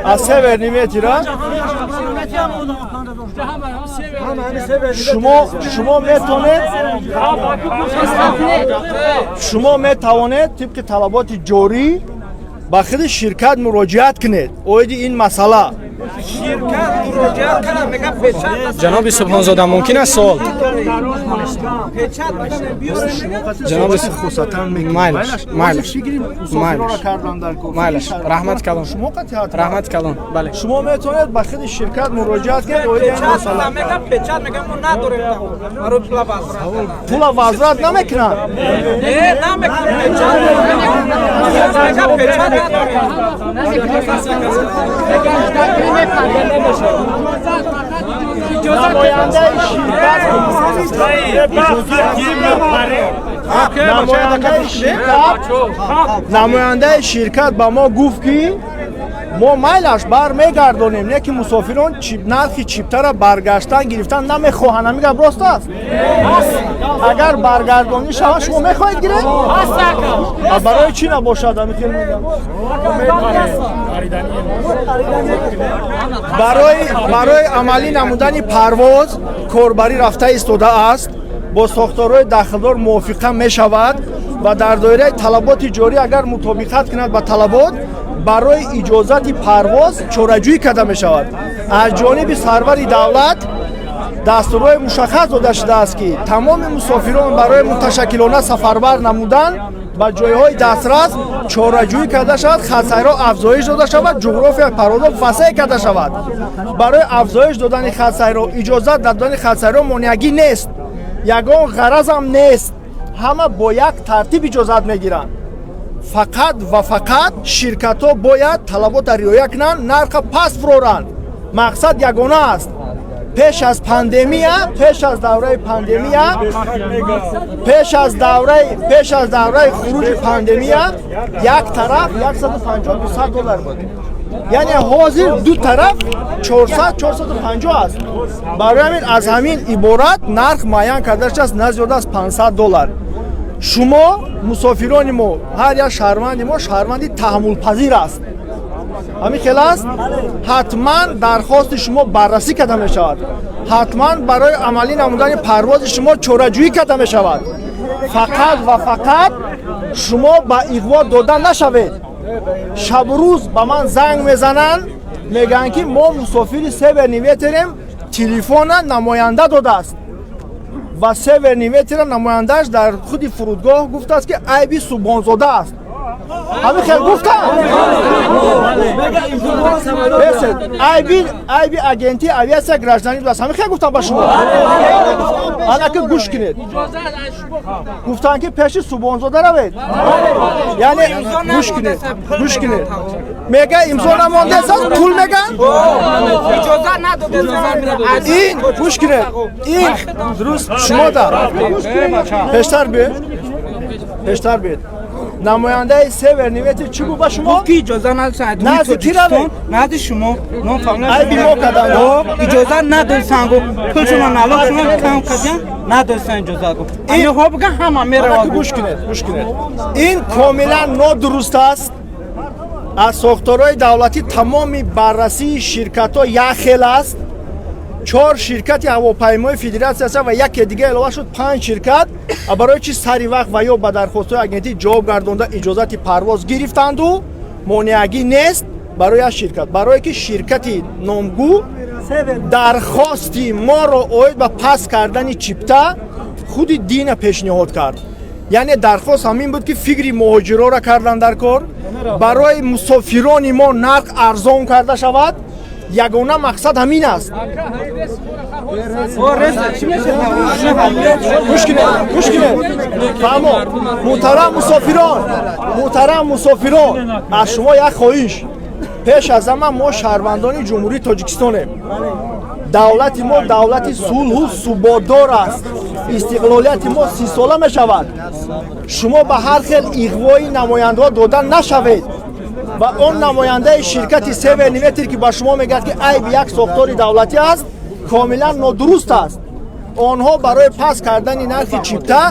Аз Северный ветер. Шумо метавонед тибқи талаботи ҷорӣ ба худи ширкат муроҷиат кунед оиди ин масъала. Ҷаноби Субҳонзода, мумкин аст суол? Ҷаноби майлаш, раҳмат калон, раҳмат калон. Бале, шумо метавонед ба худи ширкат муроҷиат кунед оиди ин масъала. Пула возврат намекунанд? Намояндаи ширкат ба мо гуфт, ки мо майлаш бармегардонем, не ки мусофирон нархи чиптара баргаштан гирифтан намехоҳанд. Ҳамин гап рост аст? Агар баргардонӣ шавад, шумо мехоҳед гиред? Барои чӣ набошад? Барои амалӣ намудани парвоз корбарӣ рафта истодааст, бо сохторҳои дахлдор мувофиқа мешавад ва дар доираи талаботи ҷорӣ агар мутобиқат кунад ба талабот, барои иҷозати парвоз чораҷӯӣ карда мешавад. Аз ҷониби сарвари давлат Дастурҳои мушаххас дода шудааст, ки тамоми мусофирон барои муташаккилона сафарбар намудан ба ҷойҳои дастрас чораҷӯӣ карда шавад, хатсайрҳо афзоиш дода шавад, ҷуғрофияи парвозҳо васеъ карда шавад. Барои афзоиш додани хатсайрҳо, иҷозат додани хатсайрҳо монеагӣ нест, ягон ғаразам нест. Ҳама бо як тартиб иҷозат мегиранд. Фақат ва фақат ширкатҳо бояд талабота риоя кунанд, нарха паст фуроранд. Мақсад ягона аст. Пеш аз пандемия, пеш аз давраи пандемия, пеш аз давраи хуруҷи пандемия як тараф 150 200 доллар буд, яъне ҳозир ду тараф 400 450 аст. Барои ҳамин аз ҳамин иборат нарх муайян карда шудааст, на зиёда аз 500 доллар. Шумо мусофирони мо, ҳар як шаҳрванди мо шаҳрванди таҳаммулпазир аст, ҳамин хел аст. Ҳатман дархости шумо баррасӣ карда мешавад, ҳатман барои амалӣ намудани парвози шумо чораҷӯӣ карда мешавад. Фақат ва фақат шумо ба иғво дода нашавед. Шабу рӯз ба ман занг мезананд, мегӯянд, ки мо мусофири Северный ветер ем, телефона намоянда додааст ва Северный ветер а намояндааш дар худи фурудгоҳ гуфтааст, ки айби Субонзода аст. Ҳамин хел гуфтанд, айби агентии авиатсия гражданӣ будааст. Ҳамин хел гуфтам ба шумо? Анаки гӯш кунед, гуфтанд, ки пеши Субонзода равед. Яъне гӯш кунед, гӯш кунед, мега имзо намондааст, пул меган. Ин гӯш кунед, ин дуруст шумо дар пештар биед, пештар биед. Намояндаи Северный ветер чӣ гуфт ба шумо? Гуфт, ки иҷоза надост. Назди ки равед? Назди шумо. Айби мо карданд? Иҷоза надостанд, гуфт, пулшона налогшона кам карданд, надостанд иҷоза, гуфт. Инҳо биган, ҳама меравад. Гӯш кунед, гӯш кунед, ин комилан нодуруст аст. Аз сохторҳои давлатӣ тамоми баррасии ширкатҳо як хел аст. Чор ширкати ҳавопаймои федератсия аст ва яке дига илова шуд, панҷ ширкат. Барои чи сари вақт ва ё ба дархостҳои агентӣ ҷавоб гардонда, иҷозати парвоз гирифтанду монеагӣ нест барои як ширкат? Барое ки ширкати номгӯ дархости моро оид ба паст кардани чипта худи дина пешниҳод кард. Яъне дархост ҳамин буд, ки фикри муҳоҷирора кардан дар кор, барои мусофирони мо нарх арзон карда шавад. Ягона мақсад ҳамин аст. Гӯш кунед, гӯш кунед, фаҳмо. Муҳтарам мусофирон, муҳтарам мусофирон, аз шумо як хоҳиш. Пеш аз ҳама мо шаҳрвандони Ҷумҳурии Тоҷикистонем. Давлати мо давлати сулҳу суботдор аст. Истиқлолияти мо 30-сола мешавад. Шумо ба ҳар хел иғвои намояндаҳо дода нашавед ва он намояндаи ширкати Северный ветер, ки ба шумо мегӯяд, ки айби як сохтори давлатӣ аст, комилан нодуруст аст. Онҳо барои паст кардани нархи чипта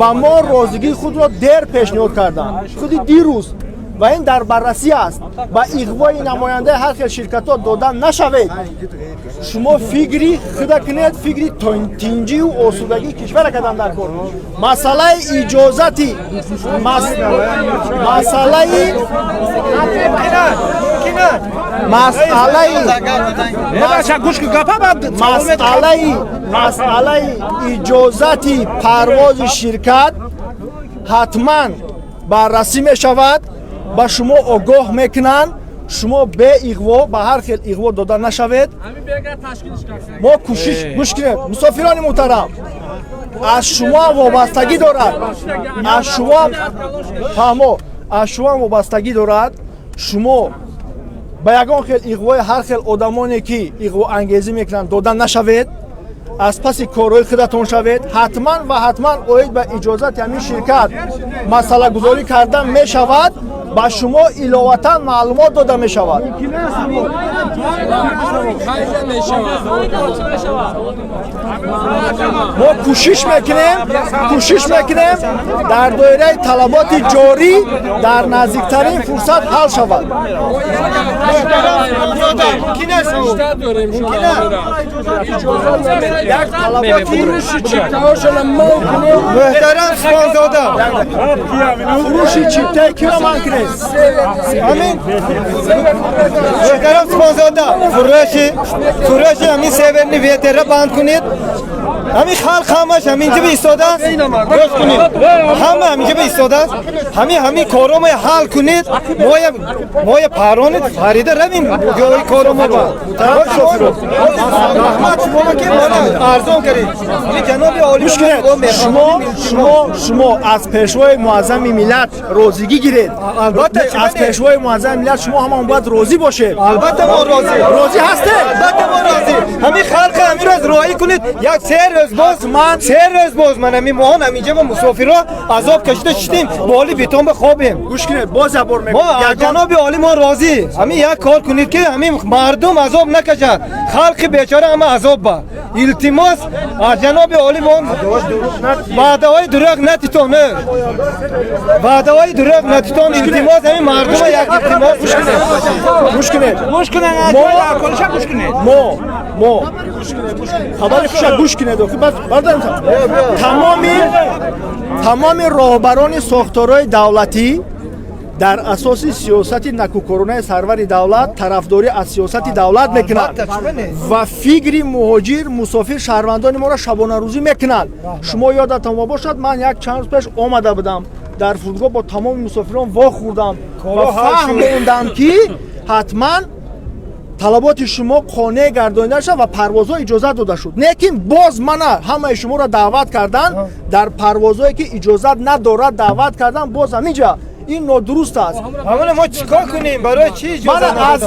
ба мо розигии худро дер пешниҳод карданд, худи дирӯз, ва ин дар баррасӣ аст. Ба иғвои намояндаи ҳар хел ширкатҳо дода нашавед. Шумо фикри худа кунед, фикри тинҷию осудагии кишвара кардан дар кор. Масъалаи иҷозати, масъалаи иҷозати парвози ширкат ҳатман баррасӣ мешавад, ба шумо огоҳ мекунанд. Шумо беиғво ба ҳар хел иғво дода нашавед. Мо кӯшиш, гӯш кунед, мусофирони муҳтарам, аз шумо вобастагӣ дорад, аз шумо, фаҳмо, аз шумо вобастагӣ дорад. Шумо ба ягон хел иғвои ҳар хел одамоне, ки иғвоангезӣ мекунанд, дода нашавед. Аз паси корҳои худатон шавед. Ҳатман ва ҳатман оид ба иҷозати ҳамин ширкат масъалагузорӣ карда мешавад, ба шумо иловатан маълумот дода мешавад. Мо кӯшиш мекунем, кӯшиш мекунем, дар доираи талаботи ҷорӣ дар наздиктарин фурсат ҳал шавад. Як талаботи Муҳтарам Субонзода, фурӯши чиптаи киро манъ кунед? Ҳамин муҳтарам Субонзода, фурӯши ҳамин Северный ветер ра банд кунед. Ҳамин халқ ҳамаш ҳаминҷа биистодааст. Гӯш кунед, ҳама ҳаминҷа биистодааст. Ҳамин коромо ҳал кунед, моя паронед, фарида равем ҷои коромо ба. Раҳмат шумо ки моро арзон кардед. Ҷаноби олӣ, гӯш кунед, шумо аз пешвои муаззами миллат розигӣ гиред. Албатта, аз пешвои муаззами миллат шумо ҳамон бояд розӣ бошед. Албатта мо розӣ. Розӣ ҳастед? Албатта мо розӣ. Ҳамин халқ ҳамин рӯз роҳӣ кунед. Як се рӯз боз ман, се рӯз боз ман ҳамин моҳон ҳаминҷа мо мусофирҳо азоб кашида шидем, боли бетон бихобем. Гӯш кунед, боз як бор мегӯям. Мо ҷаноби олӣ мо розӣ. Ҳамин як кор кунед ки ҳамин мардум азоб накашад. Халқи бечора ҳама азоб ба. Илтимос аз ҷаноби олӣ мо ваъдаҳои дурӯғ натитон. Ваъдаҳои дурӯғ натитон. Илтимос ҳамин мардум як илтимос. Гӯш кунед. Гӯш кунед. Гӯш кунед. Мо хабари хуша гӯш кунед. Тамоми роҳбарони сохторҳои давлатӣ дар асоси сиёсати накӯкоронаи сарвари давлат тарафдорӣ аз сиёсати давлат мекунанд ва фикри муҳоҷир, мусофир, шаҳрвандони моро шабонарӯзӣ мекунанд. Шумо ёдатон бошад, ман як чанд рӯз пеш омада будам дар фурудгоҳ, бо тамоми мусофирон вохӯрдам ва фаҳмондам ки ҳатман талаботи шумо қонеъ гардонида шуд ва парвозҳо иҷозат дода шуд. Лекин боз мана ҳамаи шуморо даъват кардан дар парвозҳое ки иҷозат надорад даъват кардан, боз ҳаминҷа ин нодуруст аст. Ҳамона мо чӣ кор кунем? Барои чӣ иҷозат надоданд?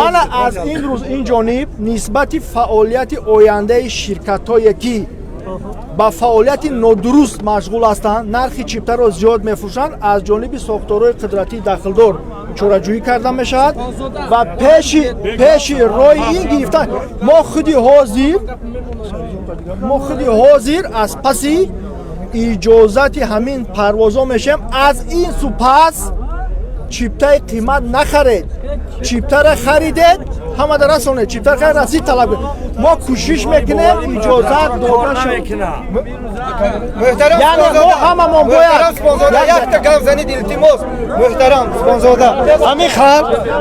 Мана аз ин рӯз ин ҷониб нисбати фаъолияти ояндаи ширкатҳое ки ба фаъолияти нодуруст машғул ҳастанд, нархи чиптаро зиёд мефурӯшанд, аз ҷониби сохторҳои қудратии дахлдор чораҷӯӣ карда мешавад ва пеши роҳи ин гирифтан мо худи ҳозир аз паси иҷозати ҳамин парвозҳо мешавем. Аз ин су пас чиптаи қимат нахаред. Чиптара харидед, ҳамада расонед. Чиптара харид, расид талаб кунед. Мо кӯшиш мекунем иҷозат дода шавад. Яъне мо ҳамамон бояд якта гап занид, илтимос. Муҳтарам Субонзода,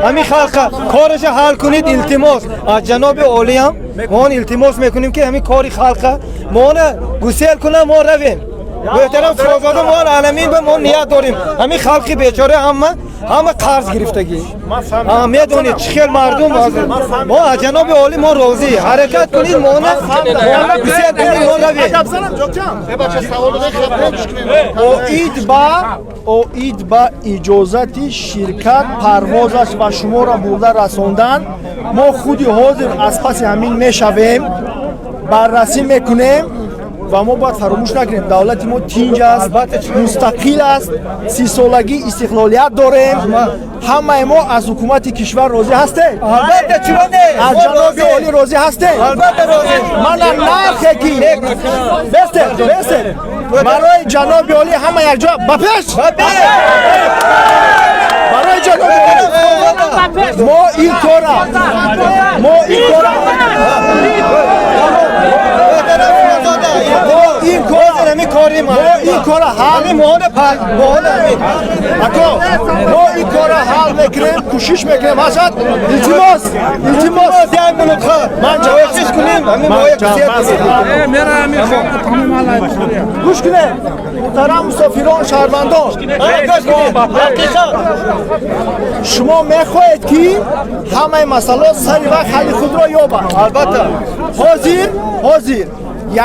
ҳамин халқа кораша ҳал кунед, илтимос. Аз ҷаноби олиам мо он илтимос мекунем ки ҳамин кори халқа моона гусел кунам, мо равем. Муҳтарам Субонзода, мо аламин ба мо ният дорем. ҳамин халқи бечора ҳама қарз гирифтагӣ. Медонед чӣ хел мардум. Мо аз ҷаноби олӣ мо розӣ. Ҳаракат кунед, моона гусел кунед, мо равем. Оид ба иҷозати ширкат парвозаш ва шуморо бурда расондан, мо худи ҳозир аз паси ҳамин мешавем, баррасӣ мекунем ва мо бояд фаромӯш накунем, давлати мо тинҷ аст, мустақил аст, 30-солагии истиқлолият дорем. Ҳамаи мо аз ҳукумати кишвар розӣ ҳастем? Албатта, чиро не? Аз ҷаноби олӣ розӣ ҳастем? Албатта розӣ. Мана нархе ки бестед, бестед. Барои ҷаноби олӣ ҳама якҷо ба пеш! Барои ҷаноби олӣ мо ин кора мо ин кора ҳал мекунем, кӯшиш мекунем. Ҳасад, илтимос, илтимос, кӯшиш кунем. Гӯш кунед, муҳтарам мусофирон, шаҳрвандон, шумо мехоҳед ки ҳамаи масъалаҳо сари вақт ҳалли худро ёбанд. Албатта. Ҳозир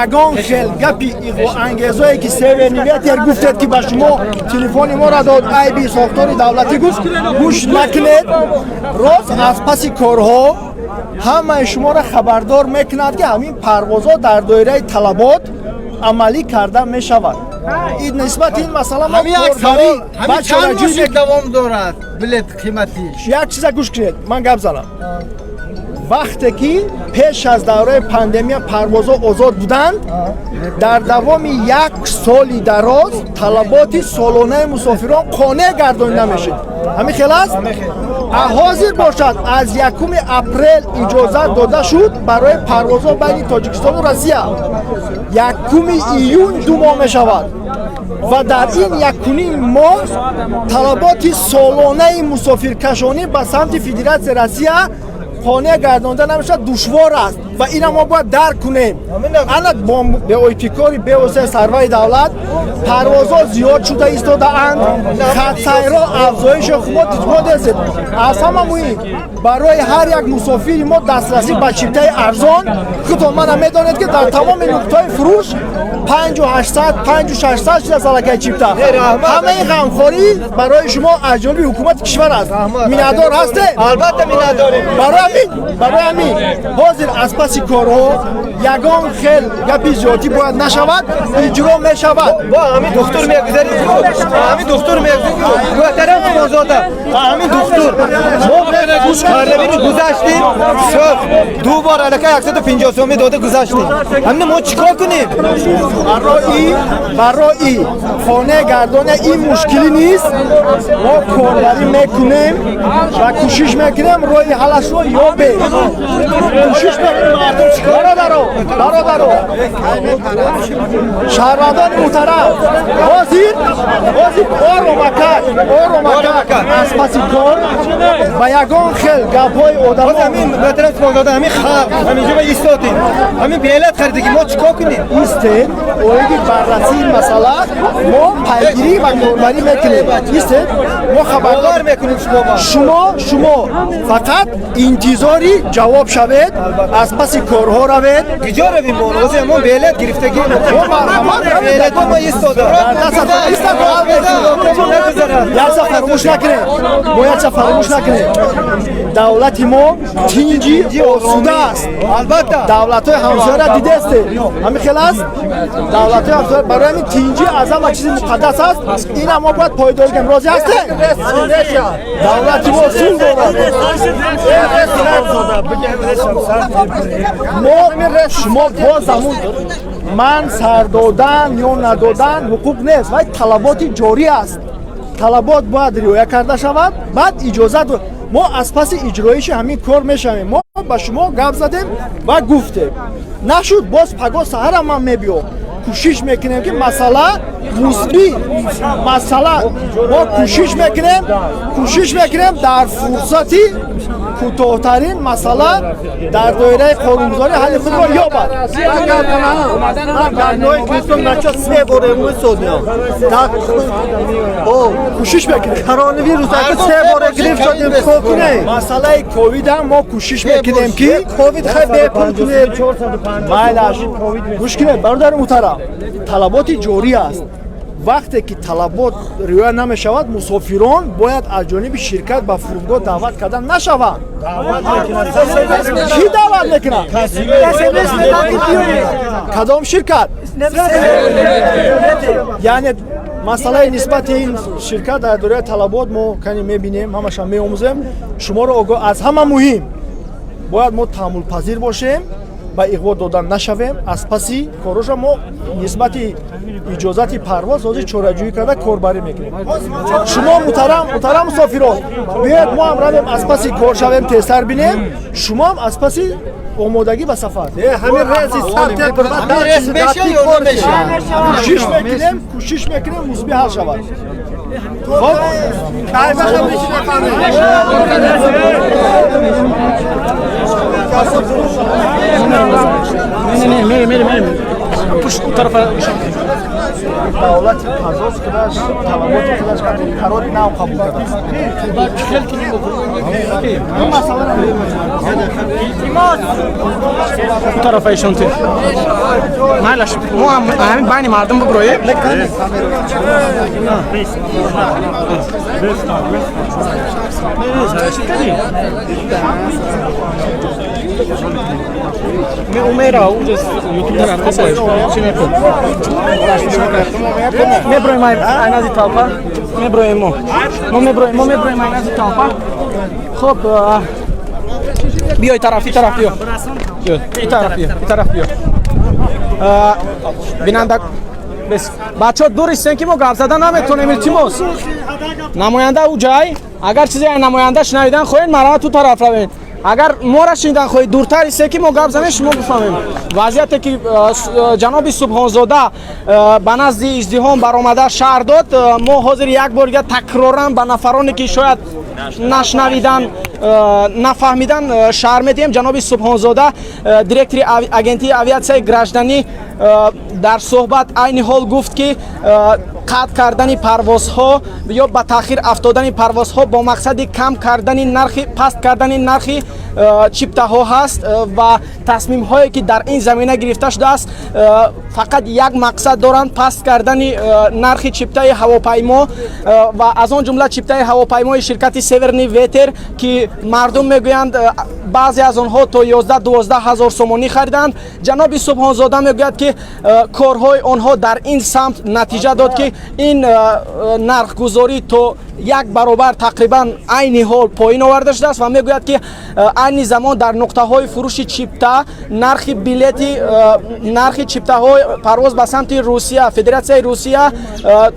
ягон хел гапи иғвоангезое ки Северный ветер гуфтед ки ба шумо телефони моро дод, айби сохтори давлатӣ гуфт, гӯш накунед. Рост аз паси корҳо ҳамаи шуморо хабардор мекунад ки ҳамин парвозҳо дар доираи талабот амалӣ карда мешавад. Нисбати ин масъала мо корбарӣ давом дорад. Билет қиматӣ. Як чиза гӯш кунед, ман гап занам. Вақте ки пеш аз давраи пандемия парвозҳо озод буданд, дар давоми як соли дароз талаботи солонаи мусофирон қонеъ гардонида мешид. Ҳамин хел аст? Ҳозир бошад, аз 1 апрел иҷозат дода шуд барои парвозҳо байни Тоҷикистону Россия. 1 июн 2 моҳ мешавад ва дар ин 1.5 моҳ талаботи солонаи мусофиркашонӣ ба самти Федератсияи Россия қонеъ гардонда намешавад, душвор аст ва ина мо бояд дарк кунем. Ана бо ибтикори бевоситаи сарвари давлат парвозҳо зиёд шуда истодаанд, хатсайрҳо афзоиш мо дидем. Аз ҳама муҳим, барои ҳар як мусофири мо дастрасӣ ба чиптаи арзон. Худтон мана медонед, ки дар тамоми нуқтаҳои фурӯш 5800, 5600 шудааст аллакай чипта. Ҳамаи ғамхорӣ барои шумо аз ҷониби ҳукумати кишвар аст. Миннатдор ҳастем? Албатта, миннатдорем. Барои ҳамин ҳозир аз паси корҳо ягон хел гапи зиёдӣ бояд нашавад, иҷро мешавад. Бо ҳамин духтур мегузарем, ҳамин духтур мегузарем, муҳтарам Қурбонзода, ҳамин духтур мо карлабини гузаштем, сӯхт, ду бор аллакай 150 сомӣ дода гузаштем. Ҳамин мо чӣ кор кунем? Барои қонеъ гардони ин мушкилӣ нест, мо корбарӣ мекунем ва кӯшиш мекунем роҳи ҳаллашро ёбем. Кӯшиш мекунем. Бародаро, шаҳрвандони муҳтарам, ҳозир оромакак, оромакак аз паси кор ба ягон хел гапҳои одамо. Ҳамин, муҳтарам Қурбонзода, ҳамин халқ ҳаминҷо ба истодем, ҳамин билет харида, мо чӣ кор кунем? Истед, оиди баррасии ин масъала мо пайгирӣ ва корбарӣ мекунем. Истед, мо хабардор мекунем шумо. Шумо фақат интизори ҷавоб шавед, аз паси корҳо равед. Куҷо равем мо? Ҳозир мо билет гирифтагӣ, билет мо истода. Якса фаромӯш накунем, мо якса фаромӯш накунем, давлати мо тинҷи осуда аст. Албатта. Давлатҳои ҳамсояра дидестед, ҳамин хел аст давлатҳои ҳамсоя. Барои ҳамин тинҷӣ аз ҳама чизи муқаддас аст. Ина мо бояд пойдор кунем. Розӣ ҳастем? Давлати мо сулҳ дорад. Мо шумо боз ҳамун ман сар додан ё надодан ҳуқуқ нест, вай талаботи ҷорӣ аст. Талабот бояд риоя карда шавад, баъд иҷозат. Мо аз паси иҷроиши ҳамин кор мешавем. Мо ба шумо гап задем ва гуфтем, нашуд, боз паго саҳарам ман мебиём. Кӯшиш мекунем, ки масъала мусбӣ масъала. Мо кӯшиш мекунем дар фурсати кӯтоҳтарин масъала дар доираи қонунгузорӣ ҳалли худро ёбад. Се бор истодем. Кӯшиш мекунем. Коронавирус се бор гирифт шудем, чикор кунем? Масъалаи ковид ҳам мо кӯшиш мекунем, ки ковид хай бепул кунем. Майлаш, гӯш кунед, бародари муҳтарам, талаботи ҷорӣ аст. Вақте ки талабот риоя намешавад, мусофирон бояд аз ҷониби ширкат ба фурудгоҳ даъват карда нашаванд. Кӣ даъват мекунад? Кадом ширкат? Яъне масъалаи нисбати ин ширкат дар доираи талабот мо кани мебинем, ҳамаша меомӯзем, шуморо огоҳ. Аз ҳама муҳим, бояд мо таҳаммулпазир бошем, ба иғво дода нашавем. Аз паси короша мо нисбати иҷозати парвоз ҳозир чораҷӯӣ карда корбарӣ мекунем. Шумо, муҳтарам мусофирон, биёед, мо ҳам равем, аз паси кор шавем, тезтар бинем, шумо ҳам аз паси омодагӣ ба сафар. Ҳамин рейси Кӯшиш мекунем, мусбӣ ҳал шавад. Хоб. Не, не, мерем, мерем. Пушт тарафа. Давлати парвоз худаш талаботи худаш қарори нав қабул кардааст. Ин масъаларо Тарафа ишонтед. Майлаш, мо ҳам ҳамин байни мардум биброем. Умера, уже меброем ай нази толпа, меброем мо меброем, мо меброем ай нази толпа. Хоб, биёй тараф, и тараф биё, и тараф биё, и тараф биё. Бинанда, бачаҳо, дур истен, ки мо гап зада наметонем, илтимос. Намоянда ӯ ҷай. Агар чизе намоянда шунавидан хоҳед, марҳамат, ту тараф равед. Агар мора шунидан хоҳед, дуртар исе, ки мо гап занем, шумо бифаҳмем. Вазъияте ки ҷаноби Субҳонзода ба назди издиҳом баромада шарҳ дод, мо ҳозир як бор дига такроран ба нафароне, ки шояд нашнавидан, нафаҳмидан, шарҳ медиҳем. Ҷаноби Субҳонзода, директори агентии авиатсияи гражданӣ, дар суҳбат айни ҳол гуфт, ки қатъ кардани парвозҳо ё ба таъхир афтодани парвозҳо бо мақсади кам кардани нархи, паст кардани нархи чиптаҳо ҳаст ва тасмимҳое, ки дар ин замина гирифта шудааст, фақат як мақсад доранд: паст кардани нархи чиптаи ҳавопаймо ва аз он ҷумла чиптаи ҳавопаймои ширкати «Северный ветер», ки мардум мегӯянд, баъзе аз онҳо то 11-12 ҳазор сомонӣ хариданд. Ҷаноби Субҳонзода мегӯяд, ки корҳои онҳо дар ин самт натиҷа дод, ки ин нархгузорӣ то як баробар тақрибан айни ҳол поин оварда шудааст, ва мегӯяд, ки айни замон дар нуқтаҳои фурӯши чипта нархи билети, нархи чиптаҳои парвоз ба самти Русия, Федератсияи Русия,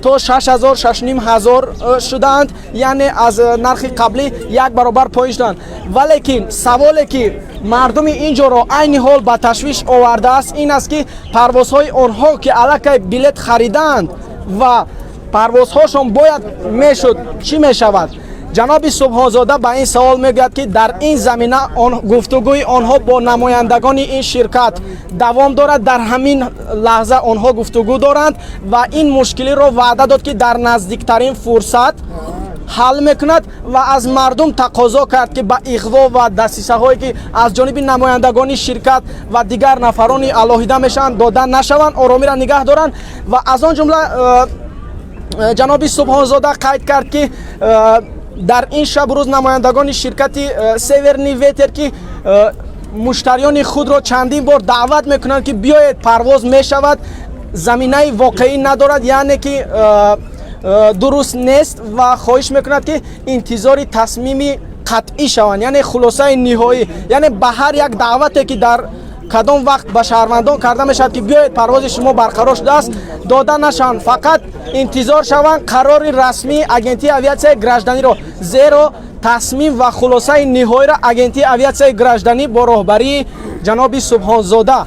то 6000, 6500 шудаанд, яъне аз нархи қаблӣ як баробар поин шуданд. Валекин саволе, ки мардуми ин ҷоро айни ҳол ба ташвиш овардааст, ин аст, ки парвозҳои онҳо, ки аллакай билет харидаанд ва парвозҳошон бояд мешуд, чӣ мешавад? Ҷаноби Субҳонзода ба ин савол мегӯяд, ки дар ин замина гуфтугӯи онҳо бо намояндагони ин ширкат давом дорад, дар ҳамин лаҳза онҳо гуфтугӯ доранд ва ин мушкилиро ваъда дод, ки дар наздиктарин фурсат ҳал мекунад, ва аз мардум тақозо кард, ки ба иғво ва дасисаҳое, ки аз ҷониби намояндагони ширкат ва дигар нафарони алоҳида мешаванд, дода нашаванд, оромиро нигаҳ доранд. Ва аз он ҷумла ҷаноби Субҳонзода қайд кард, ки дар ин шабу рӯз намояндагони ширкати «Северный ветер», ки муштариёни худро чандин бор даъват мекунанд, ки биёед, парвоз мешавад, заминаи воқеӣ надорад, яъне ки дуруст нест, ва хоҳиш мекунад, ки интизори тасмими қатъӣ шаванд, яъне хулосаи ниҳоӣ. Яъне ба ҳар як даъвате, ки дар кадом вақт ба шаҳрвандон карда мешавад, ки биёед, парвози шумо барқарор шудааст, дода нашаванд, фақат интизор шаванд қарори расмии агентии авиатсияи гражданиро, зеро тасмим ва хулосаи ниҳоиро агентии авиатсияи гражданӣ бо роҳбарии ҷаноби Субҳонзода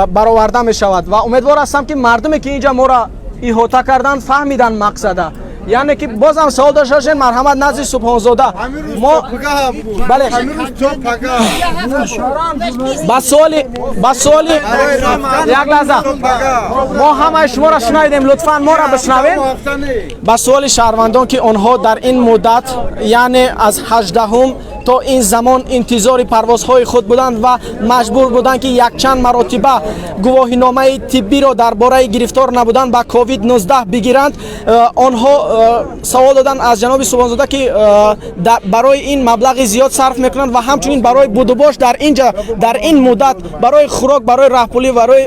бароварда мешавад. Ва умедвор ҳастам, ки мардуме, ки инҷа моро иҳота карданд, фаҳмиданд мақсада. Яъне ки бозам савол дошта бошед, марҳамат, назди Субҳонзода. Мо, бале, ба суоли, як лаҳза, мо ҳамаи шуморо шунавидем, лутфан моро бишнавед. Ба суоли шаҳрвандон, ки онҳо дар ин муддат, яъне аз 18-ум то ин замон, интизори парвозҳои худ буданд ва маҷбур буданд, ки якчанд маротиба гувоҳиномаи тиббиро дар бораи гирифтор набудан ба COVID-19 бигиранд, онҳо савол доданд аз ҷаноби Субҳонзода, ки барои ин маблағи зиёд сарф мекунанд ва ҳамчунин барои будубош дар ин ҷа дар ин муддат, барои хӯрок, барои раҳпулӣ, барои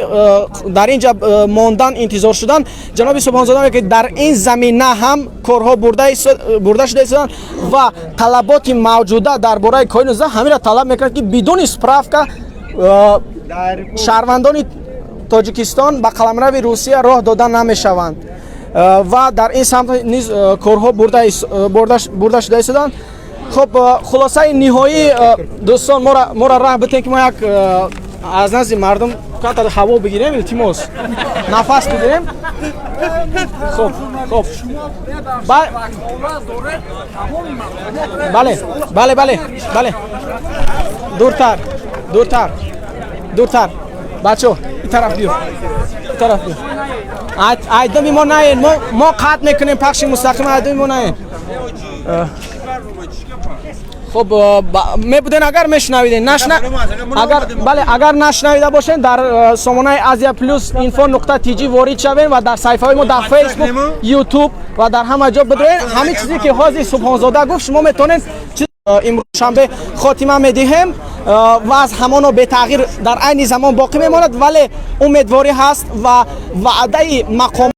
дар ин ҷа мондан, интизор шудан. Ҷаноби Субҳонзода мегӯяд, ки дар ин замина ҳам корҳо бурда шуда истоданд ва талаботи мавҷуда дар бораи COVID-19 ҳаминро талаб мекунад, ки бидуни справка шаҳрвандони Тоҷикистон ба қаламрави Русия роҳ дода намешаванд ва дар ин самт низ корҳо бурда шуда истоданд. Хуб, хулосаи ниҳоӣ, дӯстон, моро раҳ битем, ки мо як аз назди мардум камтар ҳаво бигирем, илтимос, нафас бигирем. Хуб, бале, дуртар, дуртар, дуртар, бачо, ин тараф биё, ин тараф биё. Айдами мо наен, мо қатъ мекунем пахши мустақим, айдами мо наен. Хуб, мебуден, агар мешунавиден, нашна, агар, бале, агар нашунавида бошен, дар сомонаи Азия Плюс инфо нуқта тж ворид шавем ва дар саҳифаҳои мо дар Фейсбук, Ютуб ва дар ҳама ҷо бидорен. Ҳамин чизе, ки ҳозир Субҳонзода гуфт, шумо метавонед. Имрӯз шанбе хотима медиҳем ва аз ҳамоно бетағйир дар айни замон боқӣ мемонад, вале умедворӣ ҳаст ва ваъдаи мақом.